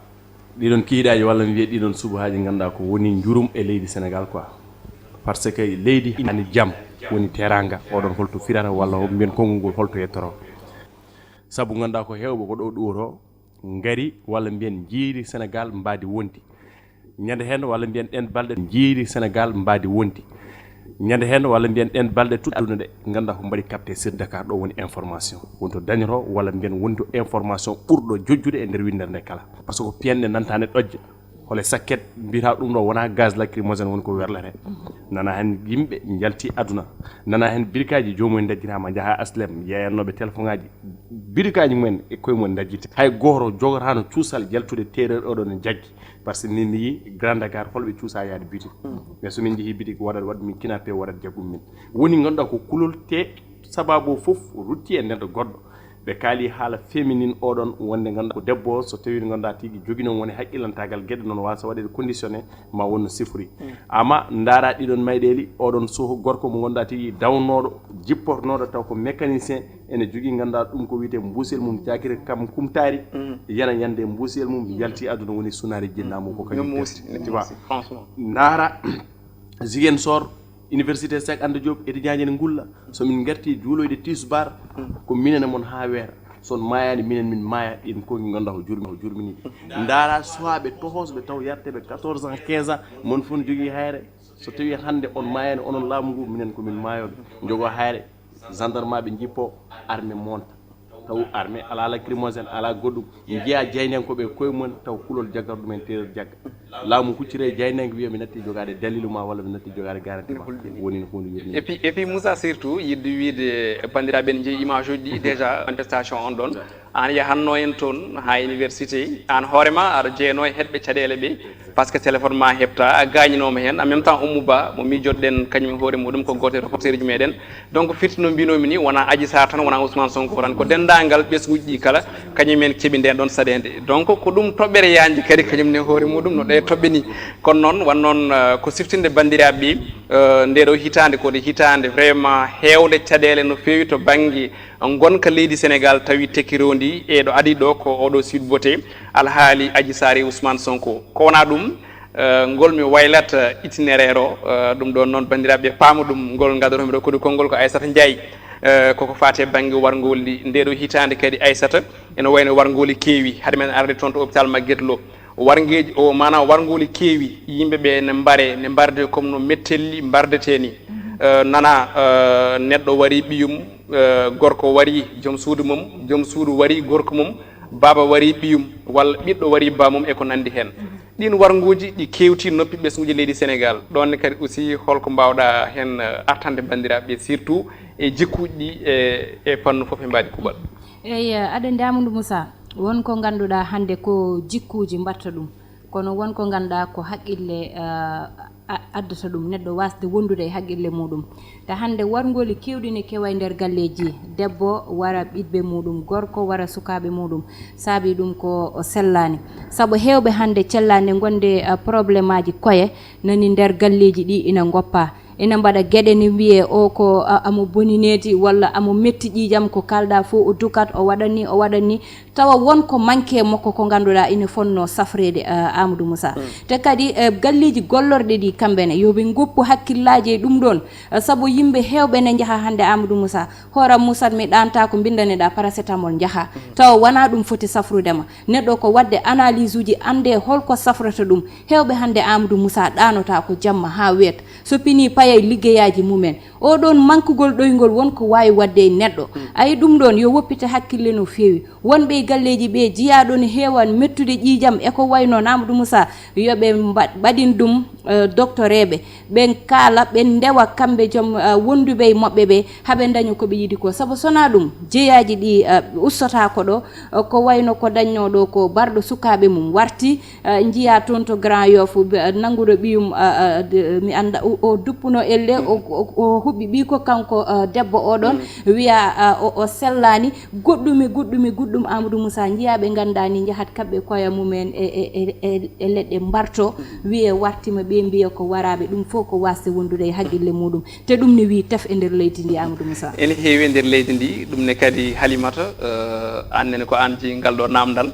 ɗiɗon kihiɗaaji walla mi wiya ɗiɗon suɓahaaji ngannduɗaa ko woni njurum e leydi Sénégal quoi. Par ce que leydi ani jam woni teraanga, oɗon holto firata walla mbiyen konngol ngol holto yettoroo? Sabu ngannduɗaa ko heewɓe ko ɗo ɗuwoto ngari walla mbiyen njiiri Sénégal mbaadi wondi. Ñande heen walla mbiyen ɗeen balɗe njiiri Sénégal mbaadi wondi. Ñande heen walla mbiyen ɗeen balɗe tout aduna ɗe ngannduɗaa ko mbaɗi capté sur Dakar ɗo woni information. Woni to dañoto walla mbiyen woni to information ɓurɗo jojjude e nder winndere nde kala. Par ce que piyanɗe nantaane ɗojja. Hole sakket mbiyata ɗum ɗo wonaa gaz lacrymogène woni ko werlete. Nana heen yimɓe njalti aduna. Nana heen birikaaji joomum en ndajjitaama njaha aslem yeeyannooɓe téléphone ŋaaji. Birikaaji mumen e koye mumen ndajjiti. Hay gooto jogotaano cuusal yaltude teereer oɗo ne jaggi. Par ce que min mi yii Grand Dakar holɓe cuusa yaade bitik. Mais so min njehii bitik waɗat waɗ min kinape waɗat jaggum min. Woni ngannduɗaa ko kulol te sababu o fof rutti e neɗɗo goɗɗo. Ɓe kaali haala féminine oɗon wonde ngannduɗaa ko debbo o, so tawii ngannduɗaa tigi joginoo woni haqqilantaagal geɗe noon waasa waɗeede conditionné ma wonno sifori. Ama ndaara ɗiɗon mayɗeeli, oɗon soho gorko mo ngannduɗaa tigi dawnooɗo, jippornooɗo taw ko mécanicien, ene jogii ngannduɗaa ɗum ko wiyetee mbuusel mum jaakiri kam kumtaari, yana yande mbuusel mum yalti aduna woni sunaari jinnaa mum ko kañum muusi, tu vois. Franchement. Ndaara Ziguinchor, Université Cheikh Anta Diop, étudiant ji ne ngulla. So min ngarti juuloyde tisbar, ko minen e mon haa weera. So on maayaani, minen min maaya, ɗin ko ngannduɗaa ko jurmi, ko jurmini. Ndaara suwaaɓe tohosɓe taw yarteɓe quatorze ans, quinze ans, mon fof ne jogii hayre. So tawii hannde on maayaani, onon laamu ngu, minen ko min maayooɓe. Njogoo hayre, gendarme ɓe njippo, armée monta. Taw armée alaa lacrymogène, alaa goɗɗum. Njiyaa jaynankooɓe koye mumen, taw kulol jaggat ɗumen, teeɗol jagga. Laamu huccita e jaynanke wiya mi natti jogaade dalilu ma walla mi natti jogaade garanti ma. Woni no huunde yurmini. Et puis, et puis Moussa, surtout yiɗde wiide banndiraaɓe en njeyi image uji ɗi déjà manifestation on ɗon. Aan yahanno en toon haa université, aan hoore ma aɗa jeyanoo e heɓɓe caɗeele ɓe, par ce que téléphone ma heɓta, a gaañinooma heen. En même temps Oumou Ba mo miijoɗɗen kañum e hoore muɗum ko gooto e reporter uji meɗen. Donc firti no mbinomi ni wonaa Adji Sarr tan, wonaa Ousmane Sonko tan, ko denndaangal ɓesnguuji ɗi kala kañum en keɓi nden ɗon saɗeende. Donc ko ɗum toɓɓere yaajde kadi kañum ne hoore muɗum no ɗe toɓɓe ni. Kono noon wan noon, eh, ko siftinde banndiraaɓe ɓe, eh, nde ɗo hitaande ko nde hitaande vraiment heewde caɗeele no feewi to bannge ngonka leydi Sénégal, tawi tekkirondi e ɗo adi ɗo ko oɗo Sweet Beauté, alhaali Adji Sarr e Ousmane Sonko. Ko wonaa ɗum, eh, ngol mi waylata itinéraire o, eh, ɗum ɗoon noon banndiraaɓe paama ɗum, ngol ngaddotomi ɗo koɗi konngol ko Aissata Ndiaye, eh, koko faati e bannge warngooli nde ɗo hitaande kadi Aissata, ene wayno warngooli keewi, hade men arde toon to hôpital Magatte Lô. Warngeeji o, maanaam warngooli keewi, yimɓe ɓe ne mbare, ne mbarde comme no mettelli mbardetee ni. Eh, nana, eh, neɗɗo wari ɓiyum, eh, gorko wari joom suudu mum, joom suudu wari gorko mum, baaba wari ɓiyum, walla ɓiɗɗo wari baamum e ko nanndi heen. Ɗiin warnguuji ɗi keewti noppi ɓesnguuji leydi Sénégal. Ɗoon ne kadi aussi holko mbaawɗaa heen, eh, artande banndiraaɓe surtout e jikkuuji ɗi e, e fannu fof e mbaadi kuuɓal? Eey, aɗa anndi Amadou Moussa, won ko ngannduɗaa hannde ko jikkuuji mbaɗta ɗum, kono won ko ngannduɗaa ko haqqille, eh, a-, addata ɗum, neɗɗo waasde wondude e haqqille muɗum. Te hannde warngooli keewɗi ne kewa e nder galleeji, debbo wara ɓiɓɓe muɗum, gorko wara sukaaɓe muɗum, saabi ɗum ko o sellaani. Sabu heewɓe hannde cellaani ngonde, eh, problémeaaji koye nani nder galleeji ɗi ina ngoppa. Ina mbaɗa geɗe ne wiyee o ko a- amo boni needi walla amo metti ƴiiƴam, ko kaalɗaa fof o dukat, o waɗat ni, o waɗat ni. Tawa won ko manque makko ko ngannduɗaa ina fotnoo safreede, eh, Amadou Moussa. Te kadi, eh, galleeji gollorɗe ɗi kamɓe ne yo ɓe ngoppu hakkillaaji e ɗum ɗoon, eh, sabu yimɓe heewɓe ne njaha hannde Amadou Moussa. Hooram Moussa mi ɗaanta ko mbindaneɗaa paracétamol njaha. Tawa wonaa ɗum foti safrude ma. Neɗɗo ko waɗde analyse uji annde holko safrata ɗum. Heewɓe hannde Amadou Moussa ɗaanota ko jamma haa weeta. So pinii payay liggeyaaji mumen. Oɗoon mankugol ɗoyngol won ko waawi waɗde e neɗɗo. Ayi ɗum ɗoon yo woppite hakkille no feewi. Wonɓe e galleeji ɓe jiyaaɗo ne heewa mettude ƴiiƴam e ko wayno Amadou Moussa. Yo ɓe mba- ɓaɗin ɗum, eh, doctoreeɓe. Ɓen kaala, ɓen ndewa kamɓe joom, eh, wonduɓe e moɓɓe ɓe, haɓe ndaña ko ɓe yiɗi ko. Sabu so wonaa ɗum, jeyaaji ɗi, eh, ustotaako ɗo, eh, ko wayno ko dañnoo ɗo ko barɗo sukaaɓe mum warti, eh, njiyaa toon to Grand Yoff, be- eh, nannguɗo ɓiyum, eh, eh, de- mi annda, o o duppuno elle, o o- o huɓɓi ɓiy ko kanko, eh, debbo oɗon, wiya, eh, o o sellaani, goɗɗum e goɗɗum e goɗɗum Amadou Moussa, njiyaa ɓe nganndaa ni njahat kaɓɓe koya mumen e e- e- e- e leɗɗe mbarto, wiyee wartima ɓe mbiya ko waraaɓe, ɗum fof ko waasde wondude e haqqille muɗum. Te ɗum ne wii tef e nder leydi ndi, Amadou Moussa. Ene heewi e nder leydi ndi, ɗum ne kadi Halimata, eh, aan nene ko aan jeyi ngal ɗo naamndal.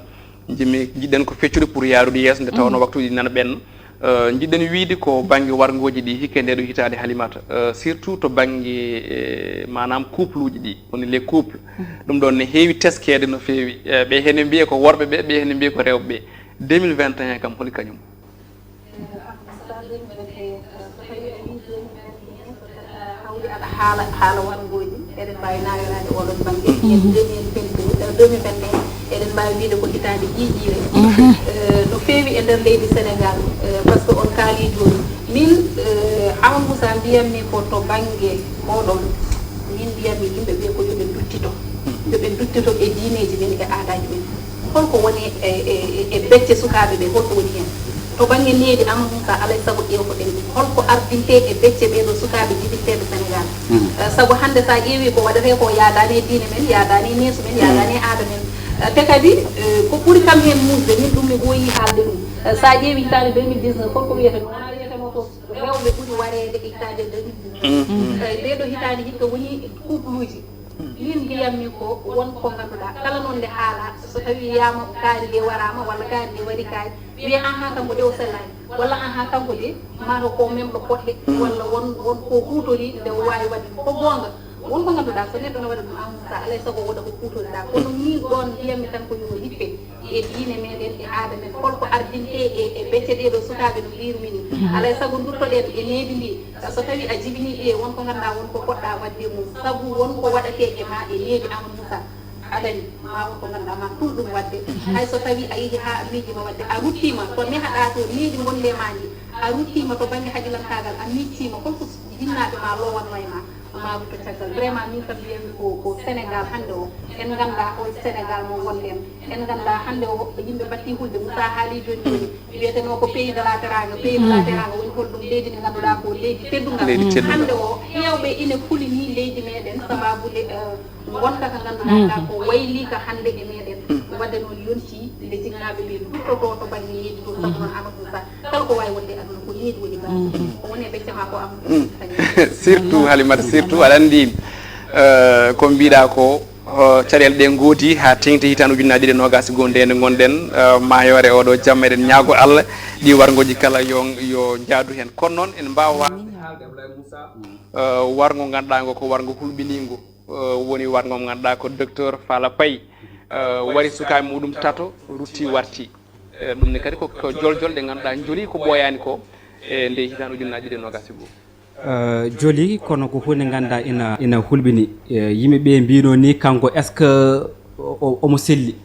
Njimi, njiɗɗen ko feccude pour yaarude yeeso nde tawnoo waktuuji nana ɓenna. Eh, njiɗɗen wiyde ko bannge warngooji ɗi hikka e ndee ɗo hitaande Halimata. Eh, surtout to bannge, eh, maanaam couple uji ɗi, woni les couples. Ɗum ɗoon ne heewi teskeede no feewi. Eh, ɓe hene mbiya ko worɓe ɓe, ɓe hene mbiya ko rewɓe ɓe. Deux mille vingt et un kam holi kañum? Hawri aɗa haala haala warngooji, eɗen mbaawi naawiraade oɗon bannge. Yen deux mille vingt-deux, euh, deux mille vingt et un, eɗen mbaawi wiyde ko hitaande ƴiiƴiire. Eh, no feewi e nder leydi Senegaal, eh, par ce que on kaalii jooni. Min, eh, Amadou Moussa mbiyatmi ko to bannge oɗon, min mbiyatmi yimɓe ɓe ko yo ɓe nduttito. Yo ɓe nduttito e diineeji men e aadaaji men. Holko woni e, e, e, e becce sukaaɓe ɓe, holko woni heen? To bannge needi, Amadou Moussa, alay sago ƴeewtoɗen ɗum. Holko ardintee e becce ɓee ɗoo sukaaɓe jibinteeɓe Senegaal? Eh, sabu hannde so a ƴeewii ko waɗetee ko yaadaani e diine men, yaadaani e neesu men, yaadaani e aada men. Eh, te kadi, eh, ko ɓuri kam heen muusde, min ɗum mi ɓooyii haalde ɗum. Eh, so a ƴeewii hitaande deux mille dix-neuf, holko wiyetee? Wonaa wiyetee ko rewɓe ɓuri wareede e hitaande deux mille dix-neuf. Eh, ndee ɗoo hitaande hikka woni couple uji. Min mbiyatmi ko won ko ngannduɗaa, kala noon nde haalaa, so tawii wiyaama kaari nde waraama, walla kaari nde waɗi kaari, wiyee, "Ahan, kanko de o sellaani," walla, "Ahan, kanko de, maa ko même ɗo poɗɗe," walla won, won ko huutorii nde o waawi waɗde. Ko goonga, won ko ngannduɗaa, so neɗɗo no waɗa ɗum, Amadou Moussa, alay sago woda ko kuutoriɗaa. Kono min ɗoon mbiyatmi tan ko yo hippe e diine meɗen, e aada men. Holko ardintee e, e becce ɗee ɗoo sukaaɓe no mbiyirmi ni? Alay sago nduttoɗen e needi ndi. So tawii a jibinii ɗi e won ko ngannduɗaa won ko poɗɗaa waɗde e mum, sabu won ko waɗetee e maa e needi, Amadou Moussa, a dañi, ma won ko ngannduɗaa ma tul ɗum waɗde. Hay so tawii a yehii haa a miijiima waɗde, a ruttiima to nehaɗaa to needi ngonde e maa ndi, a ruttiima to bannge haqilantaagal, a miijtiima, holko jinnaaɓe ma lowatnoo e maa, ma rutto caggal. Vraiment, min kam mbiyatmi ko, ko Senegaal hannde o, en nganndaa hol Senegaal mo ngonɗen. En nganndaa hannde o, yimɓe mbattii hulde. Moussa haalii jooni jooni, wiyetenoo ko pays de la teranga. Pays de la teranga woni holɗum? Leydi ndi ngannduɗaa ko leydi teddungal. Leydi teddungal. Hannde o, heewɓe ine kulini leydi meɗen sababude, eh, ngonka ka ngannduɗaa ka ko wayliika hannde e meɗen. Waɗde noon, yontii nde jinnaaɓe ɓe nduttotoo to bannge needi to, sabu noon Amadou Moussa, kala ko waawi wonde e aduna ko needi woni base. Ko woni e becce maa ko, Amadou Moussa. Surtout, Halimata, surtout aɗa anndi, eh, ko mbiɗaa ko, eh, caɗeele ɗe ngoodi haa teŋti hitaande ujunnaji ɗiɗi e noogas e goo nde nde ngonɗen, eh, maayoore oɗo jamma. Eɗen ñaago Allah ɗi warngooji kala yo, yo njaadu heen. Kono noon en mbaawa waasde haalde, Ablaye Moussa, eh, warngo ngannduɗaa ngo ko warngo hulɓiniingo, eh, woni warngo mo ngannduɗaa ko docteur Fala Paye, eh, wari sukaaɓe muɗum tato, rutti warti. Eh, ɗum ne kadi ko, ko joljol ɗe ngannduɗaa njoli ko ɓooyaani ko e nde hitaande ujunnaji ɗiɗi e noogas e goo. Eh, joli, kono ko huunde ngannduɗaa ina, ina hulɓini. Eh, yimɓe ɓe mbino ni kanko, est-ce que o, o, omo selli?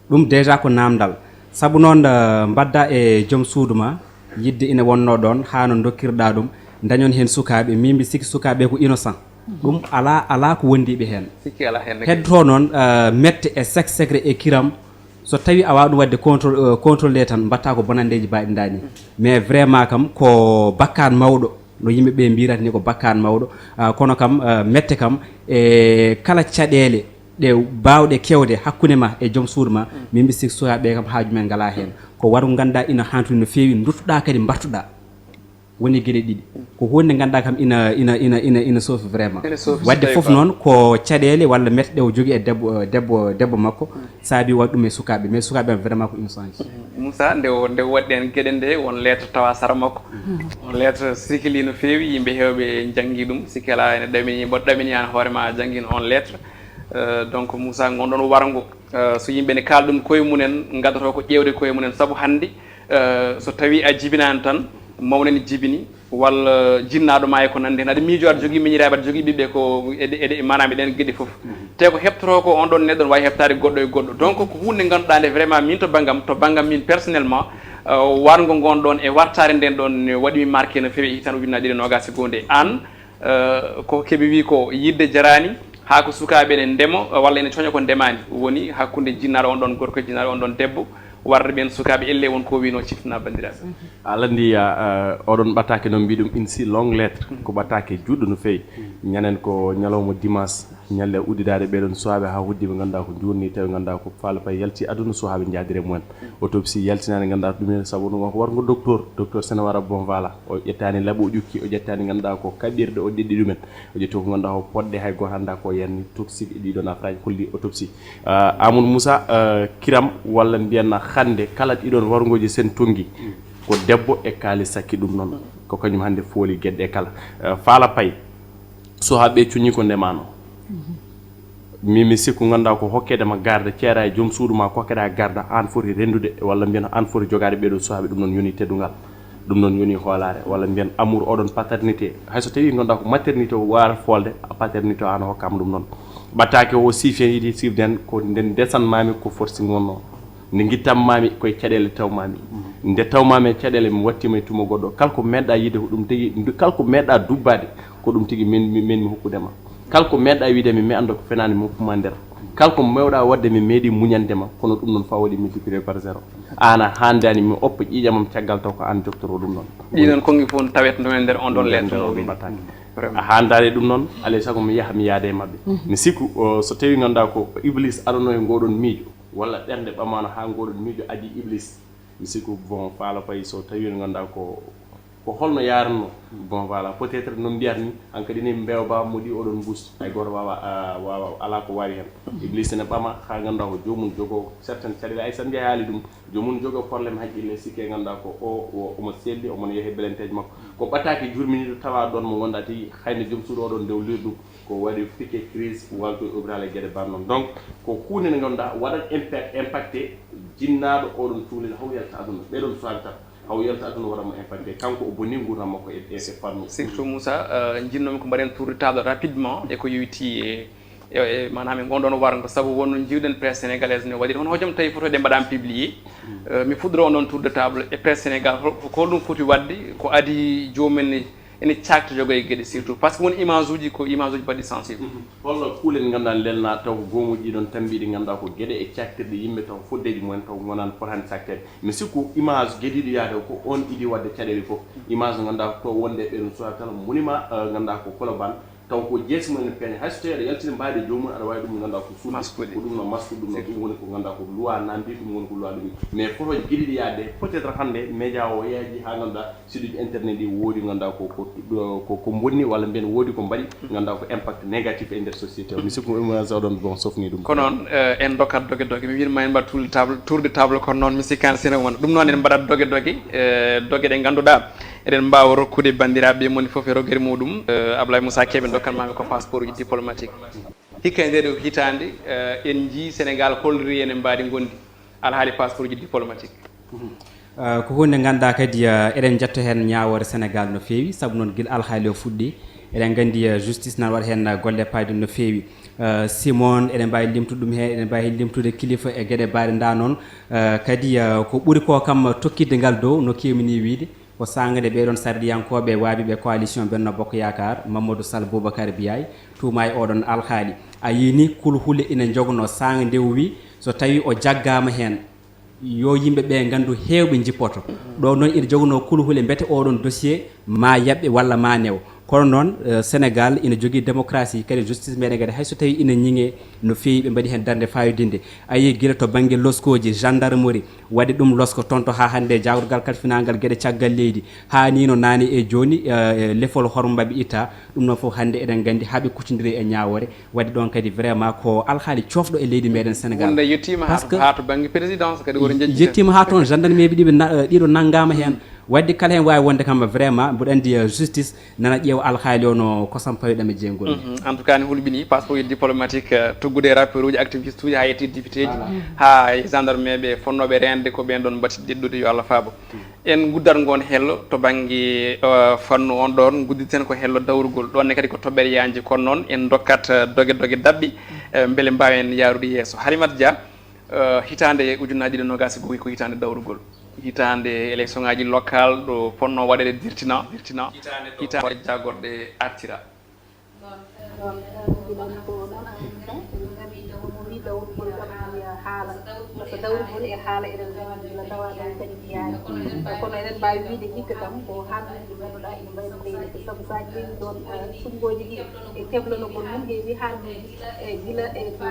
Ɗum déjà ko naamndal. Sabu noon, eh, mbadda e joom suudu ma, yidde ina wonnoo ɗoon, haa no ndokkirɗaa ɗum, dañon heen sukaaɓe, min mbi sikki sukaaɓe ko innocent. Ɗum alaa, alaa ko wondiiɓe heen. Sikki alaa heen. Heddotoo noon, eh, mette e sek-, secret e kiram, so tawii a waawaa ɗum waɗde contrôle, eh, contrôlé tan, mbaɗta ko bonanndeeji mbaɗinɗaa ni. Mais vraiment kam ko bakkaan mawɗo, no yimɓe ɓe mbirata ni ko bakkaan mawɗo. Ah, kono kam, eh, mette kam e kala caɗeele ɗe baawɗe kewde hakkunde ma e joom suudu ma, min mbi sikki sukaaɓe kam haaju men ngalaa heen. Ko waru ngannduɗaa ina hantude no feewi, nduttuɗaa kadi mbartuɗaa. Woni geɗe ɗiɗi. Ko hunde nde ngannduɗaa kam ina, ina, ina, ina, ina soofi vraiment. Ene soofi so waɗde tawi fof ko noon ko caɗeele walla metteɗe o jogii e debbo, debbo, debbo makko, saabi waɗ ɗum e sukaaɓe, mais sukaaɓe am vraiment ko ina change. Moussa, nde o, nde o waɗɗen geɗe nde, won lettre tawa sara makko. Won lettre sikili no feewi, yimɓe heewɓe njanngi ɗum, sikki alaa ene ɗamini, mboɗo ɗamini aan hoore ma a janngin on lettre. Euh, donc Moussa, ngonɗon warngo, euh, so yimɓe ne kaala ɗum koye mumen, ngaddoto ko ƴeewde koye mumen, sabu hannde, euh, so tawi a jibinaani tan, mawna ne jibini, walla jinnaaɗo ma e ko nanndi heen. Aɗa miijo, aɗa jogii miñiraaɓe, aɗa jogii ɓiɓɓe, ko eɗe, eɗe, maanaam eɗen geɗe fof. Te ko heɓtotoo ko on ɗon neɗɗo ne waawi heɓtaade goɗɗo e goɗɗo. Donc ko huunde nde ngannduɗaa nde vraiment min to banngam, to banngam min personnellement, euh, warngo ngon ɗon e wartaare nden ɗon ne waɗi mi marqué no feewi e hitaande ujunnaji ɗiɗi e noogas e goo nde. Aan, euh, ko keɓe wi ko yidde jaraani, haa ko sukaaɓe ene ndema, walla ene coña ko ndemaani. Woni hakkunde jinnaaɗo on ɗon gorko e jinnaaɗo on ɗon debbo, warde ɓeen sukaaɓe elle won ko wino ciftina banndiraaɓe. A lanndii, a, a, oɗon ɓataake noon mbiɗum insi long lettre, ko ɓataake juutɗo no feewi. Ñanden ko ñalawma dimanche, ñalnde uddidaade ɓeeɗoon suwaaɓe haa huddiiɓe ngannduɗaa ko njuurni, tawi ngannduɗaa ko Fala Paye yalti aduna suwaaɓe njaadire mumen. Autopsie yaltinaani ngannduɗaa ɗum en sabu ɗum ko warngo docteur, docteur Senewara Bonvala. O ƴettaani laɓo o ƴukki, o ƴettaani ngannduɗaa ko kaɓirɗe o ɗeɗɗi ɗumen. O ƴetti ko ngannduɗaa ko poɗɗe hay gooto anndaa ko yanni toxique e ɗiɗo na French holli autopsie. Ah, Amadou Moussa, ah, kiram walla mbiyanna hannde kala ɗiɗon warngooji sen tonngi ko debbo e kaali sakki ɗum noon. Ko kañum hannde fooli geɗe kala. Ah, Fala Paye, so haa ɓe cuñi ko ndemano. Min mi sikku ngannduɗaa ko hokkeede ma garda, ceera e joom suudu ma kokkeɗa garda, aan foti renndude walla mbiyan aan foti jogaade ɓeeɗo suwaaɓe, ɗum noon yoni teddungal. Ɗum noon yoni hoolaare, walla mbiyen amour oɗon paternité. Hay so tawii ngannduɗaa ko maternité o waawata foolde, paternité o aan hokkaama ɗum noon. Ɓattaake o siif heen yiɗi siifde heen ko nde ndesanmaami ko forsi ngonno. Nde ngittanmaami koye caɗeele tawmaami. Nde tawmaami e caɗeele mi wattiima e tuma goɗɗo. Kala ko meeɗɗaa yiide ko ɗum tigi, kala ko meeɗɗaa dubbaade ko ɗum tigi men, men mi hokkude ma. Kala ko meeɗɗaa wiide mi, mi annda ko fenaande mi hokkuma nder. Kala ko meeɗɗaa waɗde mi meeɗi muñande ma, kono ɗum noon faa waɗi multiplié par zéro. Aan a haandaani mi oppa ƴiiƴam am caggal taw ko aan joktoro ɗum noon. Ɗii noon konngi fof tawet no e nder on ɗon lettre no ɗum battani. A haandaani ɗum noon, alay sago mi yaha mi yaada e maɓɓe. Mi sikku, o, so tawii ngannduɗaa ko Iblis aɗano e ngoɗon miijo, walla ɓernde ɓamaano haa ngoɗon miijo adii Iblis. Mi sikku, bon, Fala Paye so tawii ngannduɗaa ko Ko holno yaarno? Bon, voilà, peut-être no mbiyat ni, hankadi ni mbewba moɗi oɗon mbuus. Hay gooto waawa, ah, waawa, alaa ko waawi heen. Iblis ene ɓama, haa ngannduɗaa ko joomum jogoo certaines caɗeele. Hay so njeyaali ɗum, joomum jogoo problème haqqille, sikke ngannduɗaa ko o, o, omo selli, omo yehe belenteeje makko. Ko ɓataake jurminiiɗo tawa ɗoon mo ngannduɗaa tigi, hay no joom suudu oɗon ndew lirdu, ko waɗi piqué crise, walto e hôpital e geɗe ban noon. Donc, ko huunde nde ngannduɗaa waɗat impa-, impacté jinnaaɗo oɗon cukalel haw yalta aduna. Ɓeɗon suwaaɓe tan. Haw yalta aduna waɗa mo impacté. Kanko o bonni nguurndam makko e, e, e fannu. Surtout Moussa, euh, jinnoomi ko mbaɗen tour de table rapidement e ko yowitii e, e, e maanaam e ngon ɗon warngo, sabu wonno jiwɗen presse sénégalaise ne waɗi hono hojom tawi photo ɗe mbaɗaama publié. Euh, mi fuɗɗoro on ɗon tour de table e presse Sénégal, hol-, ko holɗum foti waɗde ko adii joomum en ene caakti jogo e geɗe surtout, parce que won image uji ko image uji mbaɗi sensible. Holno kuulen ngannduɗaa lelna taw ko goomuuji ɗon tambiɗi ngannduɗaa ko geɗe e caktirɗe yimɓe taw foddeeji mumen taw ngonaan potaani cakteede. Mi sikku image geɗiiɗo yaade ko on idi waɗde caɗeele fof. Image ngannduɗaa to wonde ɓeɗon suwaa kala monument, eh, ngannduɗaa ko Colobane taw ko jeesi mumen ene peeña. Hay so tawii aɗa yaltini mbaadi joomum aɗa waawi ɗum ngannduɗaa ko suuɗi. Masque ɗum noon masque ɗum noon ɗum woni ko ngannduɗaa ko loi namdi ɗum woni ko loi ɗum. Mais photo geɗiiɗo yaade peut-être hannde média o yaaji haa ngannduɗaa site uji internet ɗi woodi ngannduɗaa ko, ko, ko, ko bonni walla mbiyen woodi ko mbaɗi ngannduɗaa ko impact négatif e nder société o. Mi sikku image oɗon bon sofni ɗum. Ko noon, eh, en ndokkat doge doge. Mi wiin ma en mbaɗ tour de table, tour de table kono noon mi sikkaani sene wona. Ɗum noon en mbaɗat doge doge, eh, doge ɗe ngannduɗaa eɗen mbaawa rokkude banndiraaɓe moni fof e rogere muɗum. Eh, Ablaye Moussa Kébé ndokkan mami ko passeport uji diplomatique. Hikka e nde ɗo hitaande, eh, en njii Sénégal holri ene mbaadi ngondi alhaali passeport uji diplomatique. Ah, ko huunde ngannduɗaa kadi, ah, eɗen njetto heen ñaawoore Sénégal no feewi, sabu noon gila alhaali o fuɗɗi, eɗen nganndi, ah, justice nan waɗa heen, ah, golle payɗe no feewi. Ah, Simon, eɗen mbaawi limtude ɗum heen, eɗen mbaawi limtude kilifa e geɗe mbaɗe nda noon. Ah, kadi, ah, ko ɓuri ko kam tokkitde ngal dow, no keewmi ni wiide, ko saanga nde ɓeeɗoon sarɗiyankooɓe waabiɓe coalition Benno Bokk Yaakaar, Mamadou Sall Boubacar Biaye, tuuma e oɗon alhaali. A yii ni kulhuli ina njognoo saanga nde o wii, so tawii o jaggaama heen, yo yimɓe ɓe nganndu heewɓe njippoto. Ɗo noon ina jogonoo kulhule mbete oɗon dossier ma yaɓɓe walla ma new. Kono noon, eh, Sénégal ina jogii démocratie, kadi justice meɗen kadi hay so tawii ina ñiŋee, No feewi, ɓe mbaɗi heen darnde fayodinde. A yii gila to bannge loskooji, gendarmerie, waɗi ɗum losko toon to haa hannde, jaagorgal kalfinaangal geɗe caggal leydi, haa nii no naane e jooni, eh, lefol hormbaɓe itta. Ɗum noon fof hannde eɗen nganndi haa ɓe kuccondiri e ñaawoore. Waɗi ɗoon kadi vraiment ko alhaali coofɗo e leydi meɗen Sénégal. Wonde yettiima haa Parce to, que haa to bannge présidence kadi woni njejjita. Yettiima haa toon, gendarmerie ɓe ɗiɓe na-, eh, ɗiɗo nanngaama heen. Waɗde kala heen waawi wonde kam vraiment, mboɗo anndi, eh, justice nana ƴeewa alhaali o no kosam pawiɗam e jeygol. Mhm. En tout cas, ne hulɓinii, passeport diplomatique, eh, tuggude e rappeur uji, activiste uji, haa yetti député ji, Voilà. haa e gendarme ɓe fonnooɓe reende ko ɓeen ɗoon mbaɗti ɗeɗɗude, yo Allah faabo. En nguddat ngoon hello to bannge, eh, fannu on ɗoon, ngudditen ko hello dawrugol. Ɗoon ne kadi ko toɓɓere yaajnde, kono noon en ndokkat, eh, doge doge daɓɓi, eh, mbele mbaawen yahrude yeeso. Halimat Dia, eh, hitaande ujunnaaji ɗiɗi e noogaas e go'o ko hitaande dawrugol. Hitaande élection ŋaaji local ɗo fotnoo waɗeede dirtina, dirtina. Hitaande ɗo hitaande jaagorɗe artira. Noon, noon, noon, ko noon, en ngami taw mo wi dawrugol kam ina haala. Par ce que dawrugol e haala eɗen ngandi gila tawa ɗon kadi mbiyaani. Kono eɗen mbaawi wiyde hikka kam ko haalduuji ɗi ngannduɗaa ina mbayno leydi. Sabu so a ƴeewi ɗoon, eh, suɓngooji ɗi e keblonogol mum heewi haalduuji, eh, gila e ko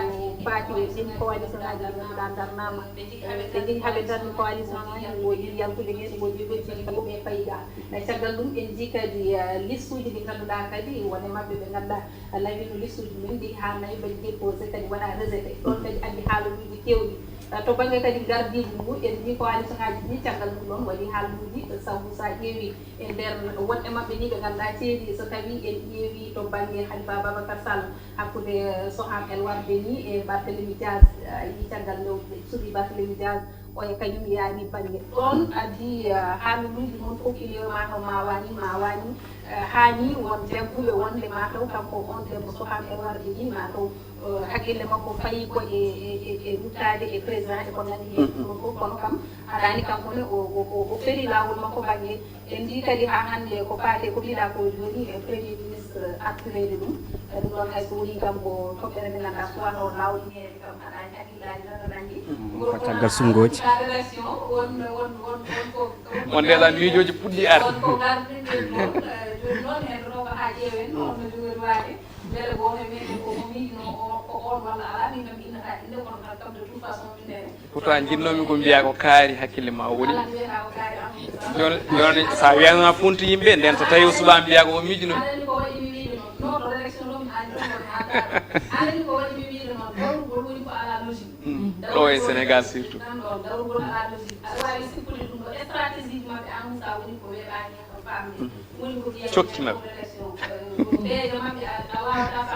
faati e ɗin coalition ŋaaji ɗi ngannduɗaa ndarnaama. Eh, ɓe njehi haa ɓe ndarni coalition ŋaaji, woodi yaltuɓe heen, woodi heen ceni ko ɓe fayda. Eh, caggal ɗum, en njii kadi, eh, listuuji ɗi ngannduɗaa kadi won e maɓɓe ɓe ngannduɗaa, eh, nawino listuuji mum ɗi haa nayi mbaɗi déposé kadi waɗa rejeté. Ɗoon kadi addi haaluuji keewɗi. Eh, to bannge kadi gardiigu ngu, en njii coalition ŋaaji ɗi caggal mum ɗoon waɗi haaluuji, eh, sabu so a ƴeewi e nder won e maɓɓe ni ɓe ngannduɗaa ceedi, so tawi en ƴeewi to bannge Khalifa Babacar Sall, hakkunde, eh, Soham El Wardini e Barthélémy Diaz, eh, a yii caggal nde o suɓi Barthélémy Diaz, o e kañum yaani bannge. Ɗoon addi, eh, haaluuji mon fof ina wiya ma taw ma waani, ma waani, eh, haani won jagguɓe wonde ma taw kanko on debbo Soham El Wardini ma taw, eh, hakkille makko fayi ko e, e, e, e ruttaade e président e ko nanndi heen. Ɗum ɗoon fof kono kam haɗaani kanko ne o, o, o, o feri laawol makko bannge. En njii kadi haa hannde ko faati e ko mbiɗa ko jooni e premier ministre artireede ɗum. E ɗum ɗoon hay so wonii kam ko toɓɓere nde ngannduɗaa suwano laawol heen kam haɗaani hakkillaaji tan aɗa anndi. Mm, ko caggal suɓngooji. Rédaction, won, won, won, won ko, won ko On déjà miijooji puɗɗi arde. Won ko garɗen ɗen ɗoon, eh, jooni noon en rooga haa ƴeewen, on no jogori waade. Mbele gooto e meɗen ko mo miijno o, ko on walla alaa, min kam innata innde, kono kam, kam de toute façon min nene. Pourtant, njinnoomi ko mbiyaa ko kaari hakkille ma o woni. Alaa, mbiyata ko kaari am. Jooni, jooni, so a wiyanma funti yimɓe, nden so tawi o suɓaa mbiyaa ko o miijno. Aɗa anndi ko waɗi mi wiide noon. Non, to rédaction ɗo mi haali ɗum woni haa kaari. Aɗa anndi ko waɗi mi wiide noon. Dawrugol woni ko alaa logique. Mm. Ɗo e Sénégal surtout. Nan ɗoon, dawrugol alaa logique. Aɗa waawi sippude ɗum ko stratégie maɓɓe, Amadou Moussa woni ko weeɓaani heen ko faamde. Mm. Cokki maɓɓe.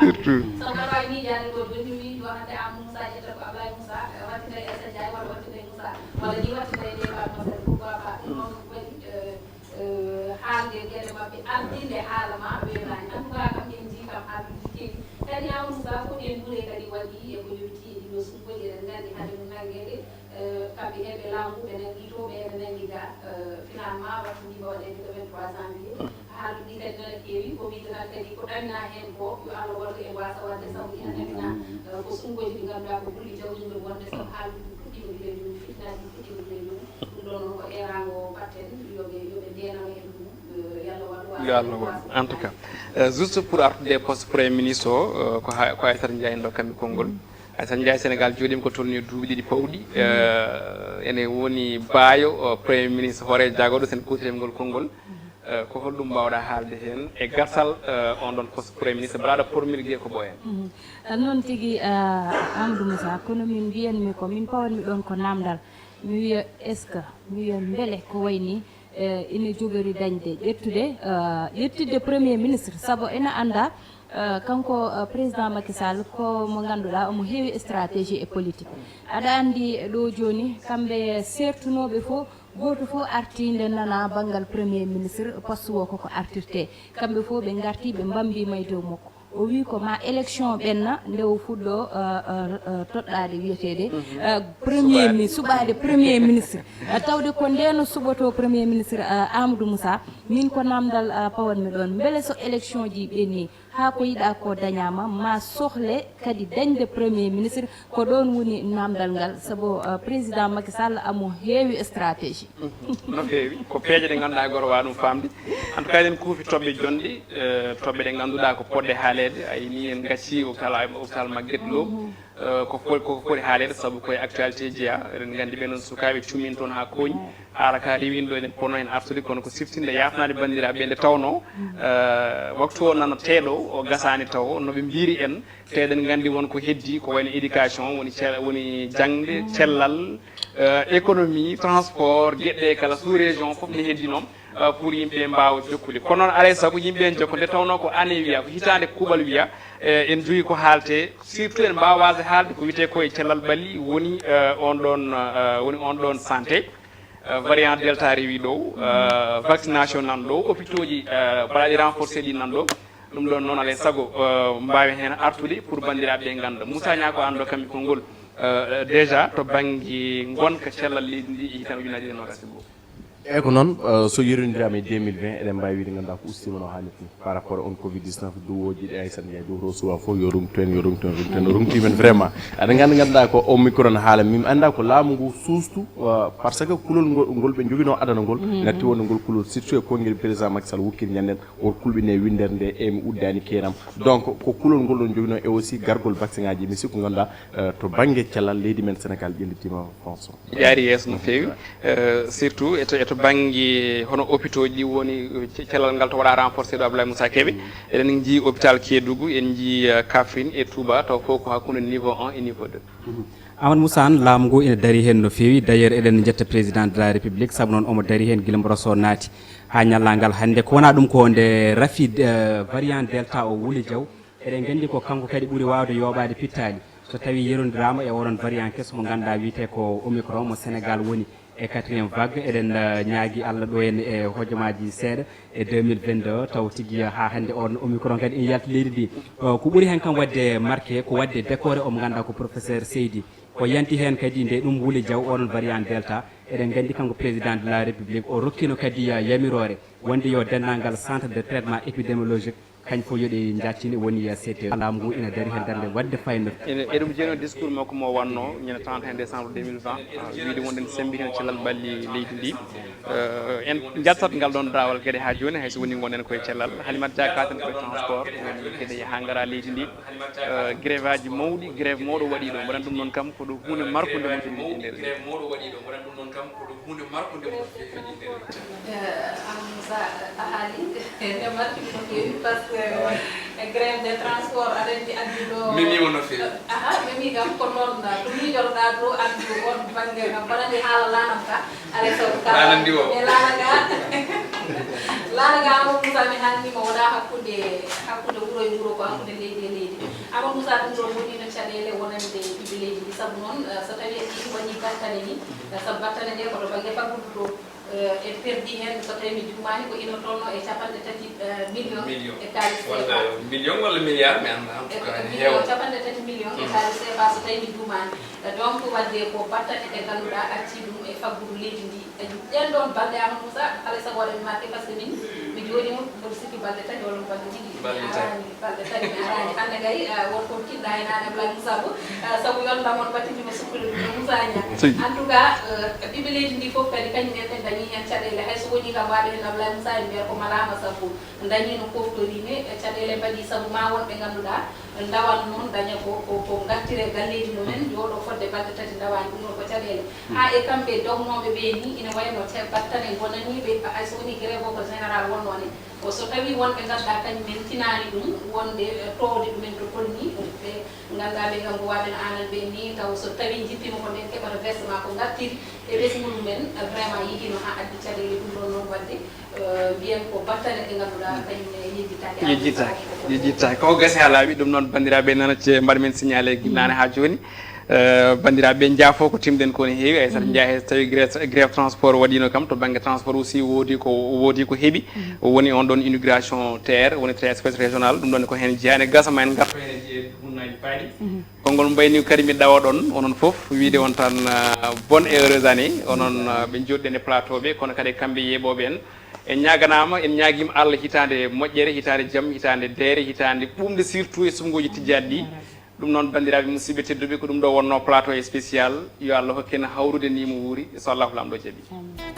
Surtout. Haalde geɗe maɓɓe, ardinde haala ma weeɓaani. En tout cas, kam en njii kam haaluuji kewi. Kadi Amadou Moussa, ko ɗen gure kadi waɗi e ko yowiti e ɗiɗo suɓngooji, eɗen nganndi hade no nanngeede. Eh, kamɓe heen ɓe laamu, ɓe nanngii to, ɓe ene nanngi ga. Eh, finalement, wattu ndi mbaɗeede le vingt-trois janvier. Haalduɗi kadi nana keewi, ko wiyde tan kadi ko ɗaminaa heen ko, yo Allah wallu en waasa waɗde, sabu ina ɗaminaa, eh, ko suɓngooji ɗi ngannduɗaa ko ɓuri jawdi ngoni wonde, sabu haalduɗi ɗi puɗɗiima gila jooni, fitnaaji ɗi puɗɗiima gila jooni. Ɗum ɗoon noon ko eeraango mbaɗten, yo ɓe, yo ɓe ndeenano en ɗum, eh, yo Allah wallu waasa. Yo Allah wallu. En tout cas, eh, juste pour artude e poste Premier ministre o, eh, ko ha-, ko Aïssata Ndiaye ndokkatmi konngol. Aïssata Ndiaye, Sénégal jooɗiima ko tolnii duuɓi ɗiɗi pawɗi. Eh, ene woni baayo, o, Premier ministre, hooreejo jaagorɗo, so en kuuwtirii ngol konngol. Eh, ko holɗum mbaawɗaa haalde heen e garsal, eh, on ɗon poste Premier ministre, mbaɗaaɗo promulgué ko ɓooyani? Mhm. Eh, noon tigi, eh, Amadou Moussa, kono min mbiyanmi ko, min pawanmi ɗoon ko naamndal. Mi wiya, est-ce que, mi wiya, mbele ko wayi nii, eh, ina jogori dañde, ƴettude, eh, ƴettitde Premier ministre, sabu ina anndaa, eh, kanko, eh, président Macky Sall ko mo ngannduɗaa omo heewi stratégie e politique. Aɗa anndi ɗo jooni, kamɓe seertunooɓe fof, gooto fof artii nde nana banngal Premier ministre, poste o koko artirtee. Kamɓe fof ɓe ngartii, ɓe mbambii ma e dow makko. O wii ko ma élection ɓenna nde o fuɗɗo, eh, eh, eh, toɗɗaade wiyeteede, eh, premier mi-, suɓaade Premier ministre. Eh, tawde ko ndeen o suɓotoo Premier ministre, eh, Amadou Moussa. Min ko naamndal, eh, pawanmi ɗoon. Mbele so élection ji ɓennii, Haa ko yiɗaa ko dañaama, ma sohle kadi dañde Premier ministre. Ko ɗoon woni naamndal ngal, sabu, eh, Président Macky Sall amo heewi stratégie. No feewi, ko peeje ɗe ngannduɗaa e gooto waawa ɗum faamde. En tout cas, eɗen kuufi toɓɓe jonɗe, eh, toɓɓe ɗe ngannduɗaa ko poɗɗe haaleede. A yini en ngacci hôpital, hôpital Magatte Lô. Eh, ko fo-, ko foti haaleede, sabu koye actualité jeyaa. Eɗen nganndi ɓe noon sukaaɓe cumin toon haa kooñi. Haala ka rewino ɗo, eɗen ponno heen artude, kono ko siftinde, yaafnaade banndiraaɓe ɓe, nde tawnoo, eh, waktu o nana teeɗo, o gasaani tawo, no ɓe mbiyri en. Te eɗen nganndi won ko heddii, ko wayno éducation, woni ce-, woni jaŋde, cellal, eh, économie, transport, geɗe ɗe kala, sous région fof ne heddii noon, eh, pour yimɓe ɓe mbaawa jokkude. Kono noon, alaa e sago, yimɓe en jokka, nde tawnoo ko année wiya, ko hitaande kuuɓal wiya, eh, en njogii ko haalte, surtout en mbaawa waasde haalde ko wiyetee ko e cellal ɓalli, woni, eh, on ɗoon, eh, woni on ɗoon santé, eh, variant Delta rewi ɗo, eh, vaccination nan ɗo, hôpitaux ji, eh, mbaɗaaɗi renforcé ɗi nan ɗo. Ɗum ɗoon noon, alaa e sago, eh, mbaawen heen artude pour banndiraaɓe ɓe ngannda. Moussa Niang, ko aan ɗo kammi konngol, eh, déjà to bannge ngonka cellal leydi ndi e hitaande ujunnaji ɗiɗi e noogas e goo. Eyyi, ko noon, eh, so yerondirama e deux mille vingt, eɗen mbaawi wiide, ngannduɗaa, ko ustiima no haanirta ni par rapport e on covid dix-neuf, duwooji ɗi Aysata Ndiaye duwotoo suwaa fof, yo rumtu en, yo rumtu en, rumtu en, o rumtii men vraiment. Aɗa nganndi, ngannduɗaa, ko omicron haala, min anndaa ko laamu ngu suustu, eh, par ce que kulol ngol, ngol ɓe njoginoo adana ngol, natti wonde ngol kulol, surtout e konngel président Macky Sall wokkiri ñanden, won kulɓine winndere nde, e mi uddaani keeram. Donc, ko kulol ngol ɗon njoginoo, e aussi gargol vaccin ŋaaji, mi sikku, ngannduɗaa, eh, to bannge cellal leydi men Sénégal ƴellitiima, François. Yaari yeeso no feewi, eh, surtout eto, eto bannge hono hôpitaux ji ɗi woni, eh, ce-, cellal ngal to waɗa renforcé ɗo Abdoulaye Moussa Kébé. Eɗen njii hôpital Kédougou, en njii, eh, Kaffrine e Touba, taw fof ko hakkunde niveau un e niveau deux. Amadou Moussa Anne, laamu ngu ina darii heen no feewi. D'ailleurs, eɗen njetta Président de la République, sabu noon omo darii heen gila mbo Rosso naati haa ñallaa ngal hannde. Ko wonaa ɗum, ko nde rafi, eh, variant Delta o wuli jaw. Eɗen nganndi ko kanko kadi ɓuri waawde yooɓaade pittaali. So tawii yerondiraama e oɗon variant keso mo ngannduɗaa wiyetee ko Omicron mo Sénégal woni e quatrième vague, eɗen, eh, ñaagii Allah ɗo en e hojomaaji seeɗa e deux mille vingt-deux, taw tigi haa hannde oɗon Omicron kadi ina yalti leydi ndi. Eh, ko ɓuri heen kam waɗde marqué, ko waɗde décoré o mo ngannduɗaa ko professeur Seydi. Ko yanti heen kadi nde ɗum wuli jaw oɗon variant Delta. Eɗen nganndi kanko président de la République o rokkiino kadi, eh, yamiroore wonde yo denndaangal centre de traitement épidémiologique kañ fof yo ɗe njaccine, woni C T O. Laamu ngu ina darii heen darnde waɗde fayndo. Ene, eɗum jeyi e discours makko mo wannoo ñande trente et un décembre deux mille vingt, ah, wiyde wonde ene semmbi heen cellal ɓalli leydi ndi. Eh, en njattat ngal ɗoon daawal geɗe haa jooni, hay so wonii ngonɗen koye cellal. Halimata Dia, kaaten koye transport, woni geɗe hangara leydi ndi. Eh, grève aji mawɗi, grève mawɗo waɗii ɗo. Mbaɗen ɗum noon kam ko ɗo huunde markunde mo jogii e nder. Eh, Amadou Moussa, a haali, nde martumi no feewi, par ce que, eh, grève des transports, aɗa anndi addi ɗo. Memiima no feewi. Aha, memi kam ko noon, to miijotoɗaa to, addu on bannge kam, mbaɗa anndi haala laanam ka, alay sago ka. Laana ndi o. E laana ga. Laana ga, Amadou Moussa, mi haalniima, wonaa hakkunde, hakkunde wuro e wuro, ko hakkunde leydi e leydi. Amadou Moussa, ɗum ɗoon woni no caɗeele wonande ɓiɓɓe leydi ndi, sabu noon, eh, so tawii en ƴeewi waɗi battane ni, eh, sabu battane ɗe ko to bannge faggudu to. Eh, en perdii heen, so tawii mi juumaani, ko ina tolnoo e capanɗe tati, eh, million e kaalis seefa. Million walla milliard, mi anndaa, en tout cas, ene heewa. Capanɗe tati million e kaalis seefa, so tawii mi juumaani. Eh, donc, waɗde ko battane ɗe ngannduɗaa accii ɗum e faggudu leydi ndi. Eh, ɗeen ɗoon balɗe, Amadou Moussa, alay sago waɗa mi marqué, par ce que min, mi jooɗiima, mboɗo sikki balɗe tati walla balɗe ɗiɗi. Balɗe tati. Balɗe tati mi araani. Hannde kay, eh, won ko kiɗɗaa e nane Ablaye Moussa Boy, eh, sabu yolnda mon battindiima sukkude ɗum e Moussa Niang. En tout cas, eh, ɓiɓɓe leydi ndi fof kadi kañum en ɓe dañii heen caɗeele. Hay so wonii kam waaɓe heen Ablaye Moussa en mbiya ko malaama sabu dañii no koftorii ne, eh, caɗeele mbaɗii sabu ma won ɓe ngannduɗaa ndawan noon daña ko, ko, ko ngartire galleeji mumen, jooɗo fodde balɗe tati ndawaani. Ɗum ɗo ko caɗeele. Haa e kamɓe dognooɓe ɓe ni, ina wayno te battane ngonaniiɓe, hay so wonii grève o ko général wonnoo ne, ko so tawii wonɓe ngannduɗaa kañum en tinaani ɗum, wonde, eh, toowde ɗumen to tolnii, ɓe ngannduɗaa ɓe kam ko waaɓe no aanan ɓe ni, taw so tawii njippiima ko nden keɓata versement ko ngartiri e ɓesngu mumen, eh, vraiment yiɗiino haa addi caɗeele ɗum ɗoon noon waɗde, eh, mbiyen ko battane ɗe ngannduɗaa kañum ne yejjitaaki. Yejjitaaki, yejjitaaki. Ko gasi haa laaɓi, ɗum noon banndiraaɓe nana ce-, mbaɗa men signalé naane haa jooni. Eh, banndiraaɓe, njaafo ko timɗen ko ne heewi, hay so tawi grève, grève transport waɗiino kam, to bannge transport aussi woodi ko, woodi ko heɓi. Woni on ɗon inauguration T R, woni train express régional, ɗum ɗon ko heen jeyaa. Ene gasa ma en ngarto heen e ɗi e ɗi. Konngol mbayni kadi mi ɗawa ɗon, onon fof, wiide on tan, eh, bonne et heureuse année, onon, eh, ɓe njooɗiɗen e plateau ɓe, kono kadi kamɓe yeeɓooɓe en. En ñaaganaama, en ñaagiima Allah hitaande moƴƴere, hitaande jam, hitaande deere, hitaande ɓuuɓnde, surtout e suɓngooji tijjaaɗi ɗi. Ɗum noon, banndiraaɓe musidɓe tedduɓe, ko ɗum ɗo wonnoo plateau spécial. Yo Allah hokku en hawrude ni mo wuuri, so Allahu Laamɗo jaɓi.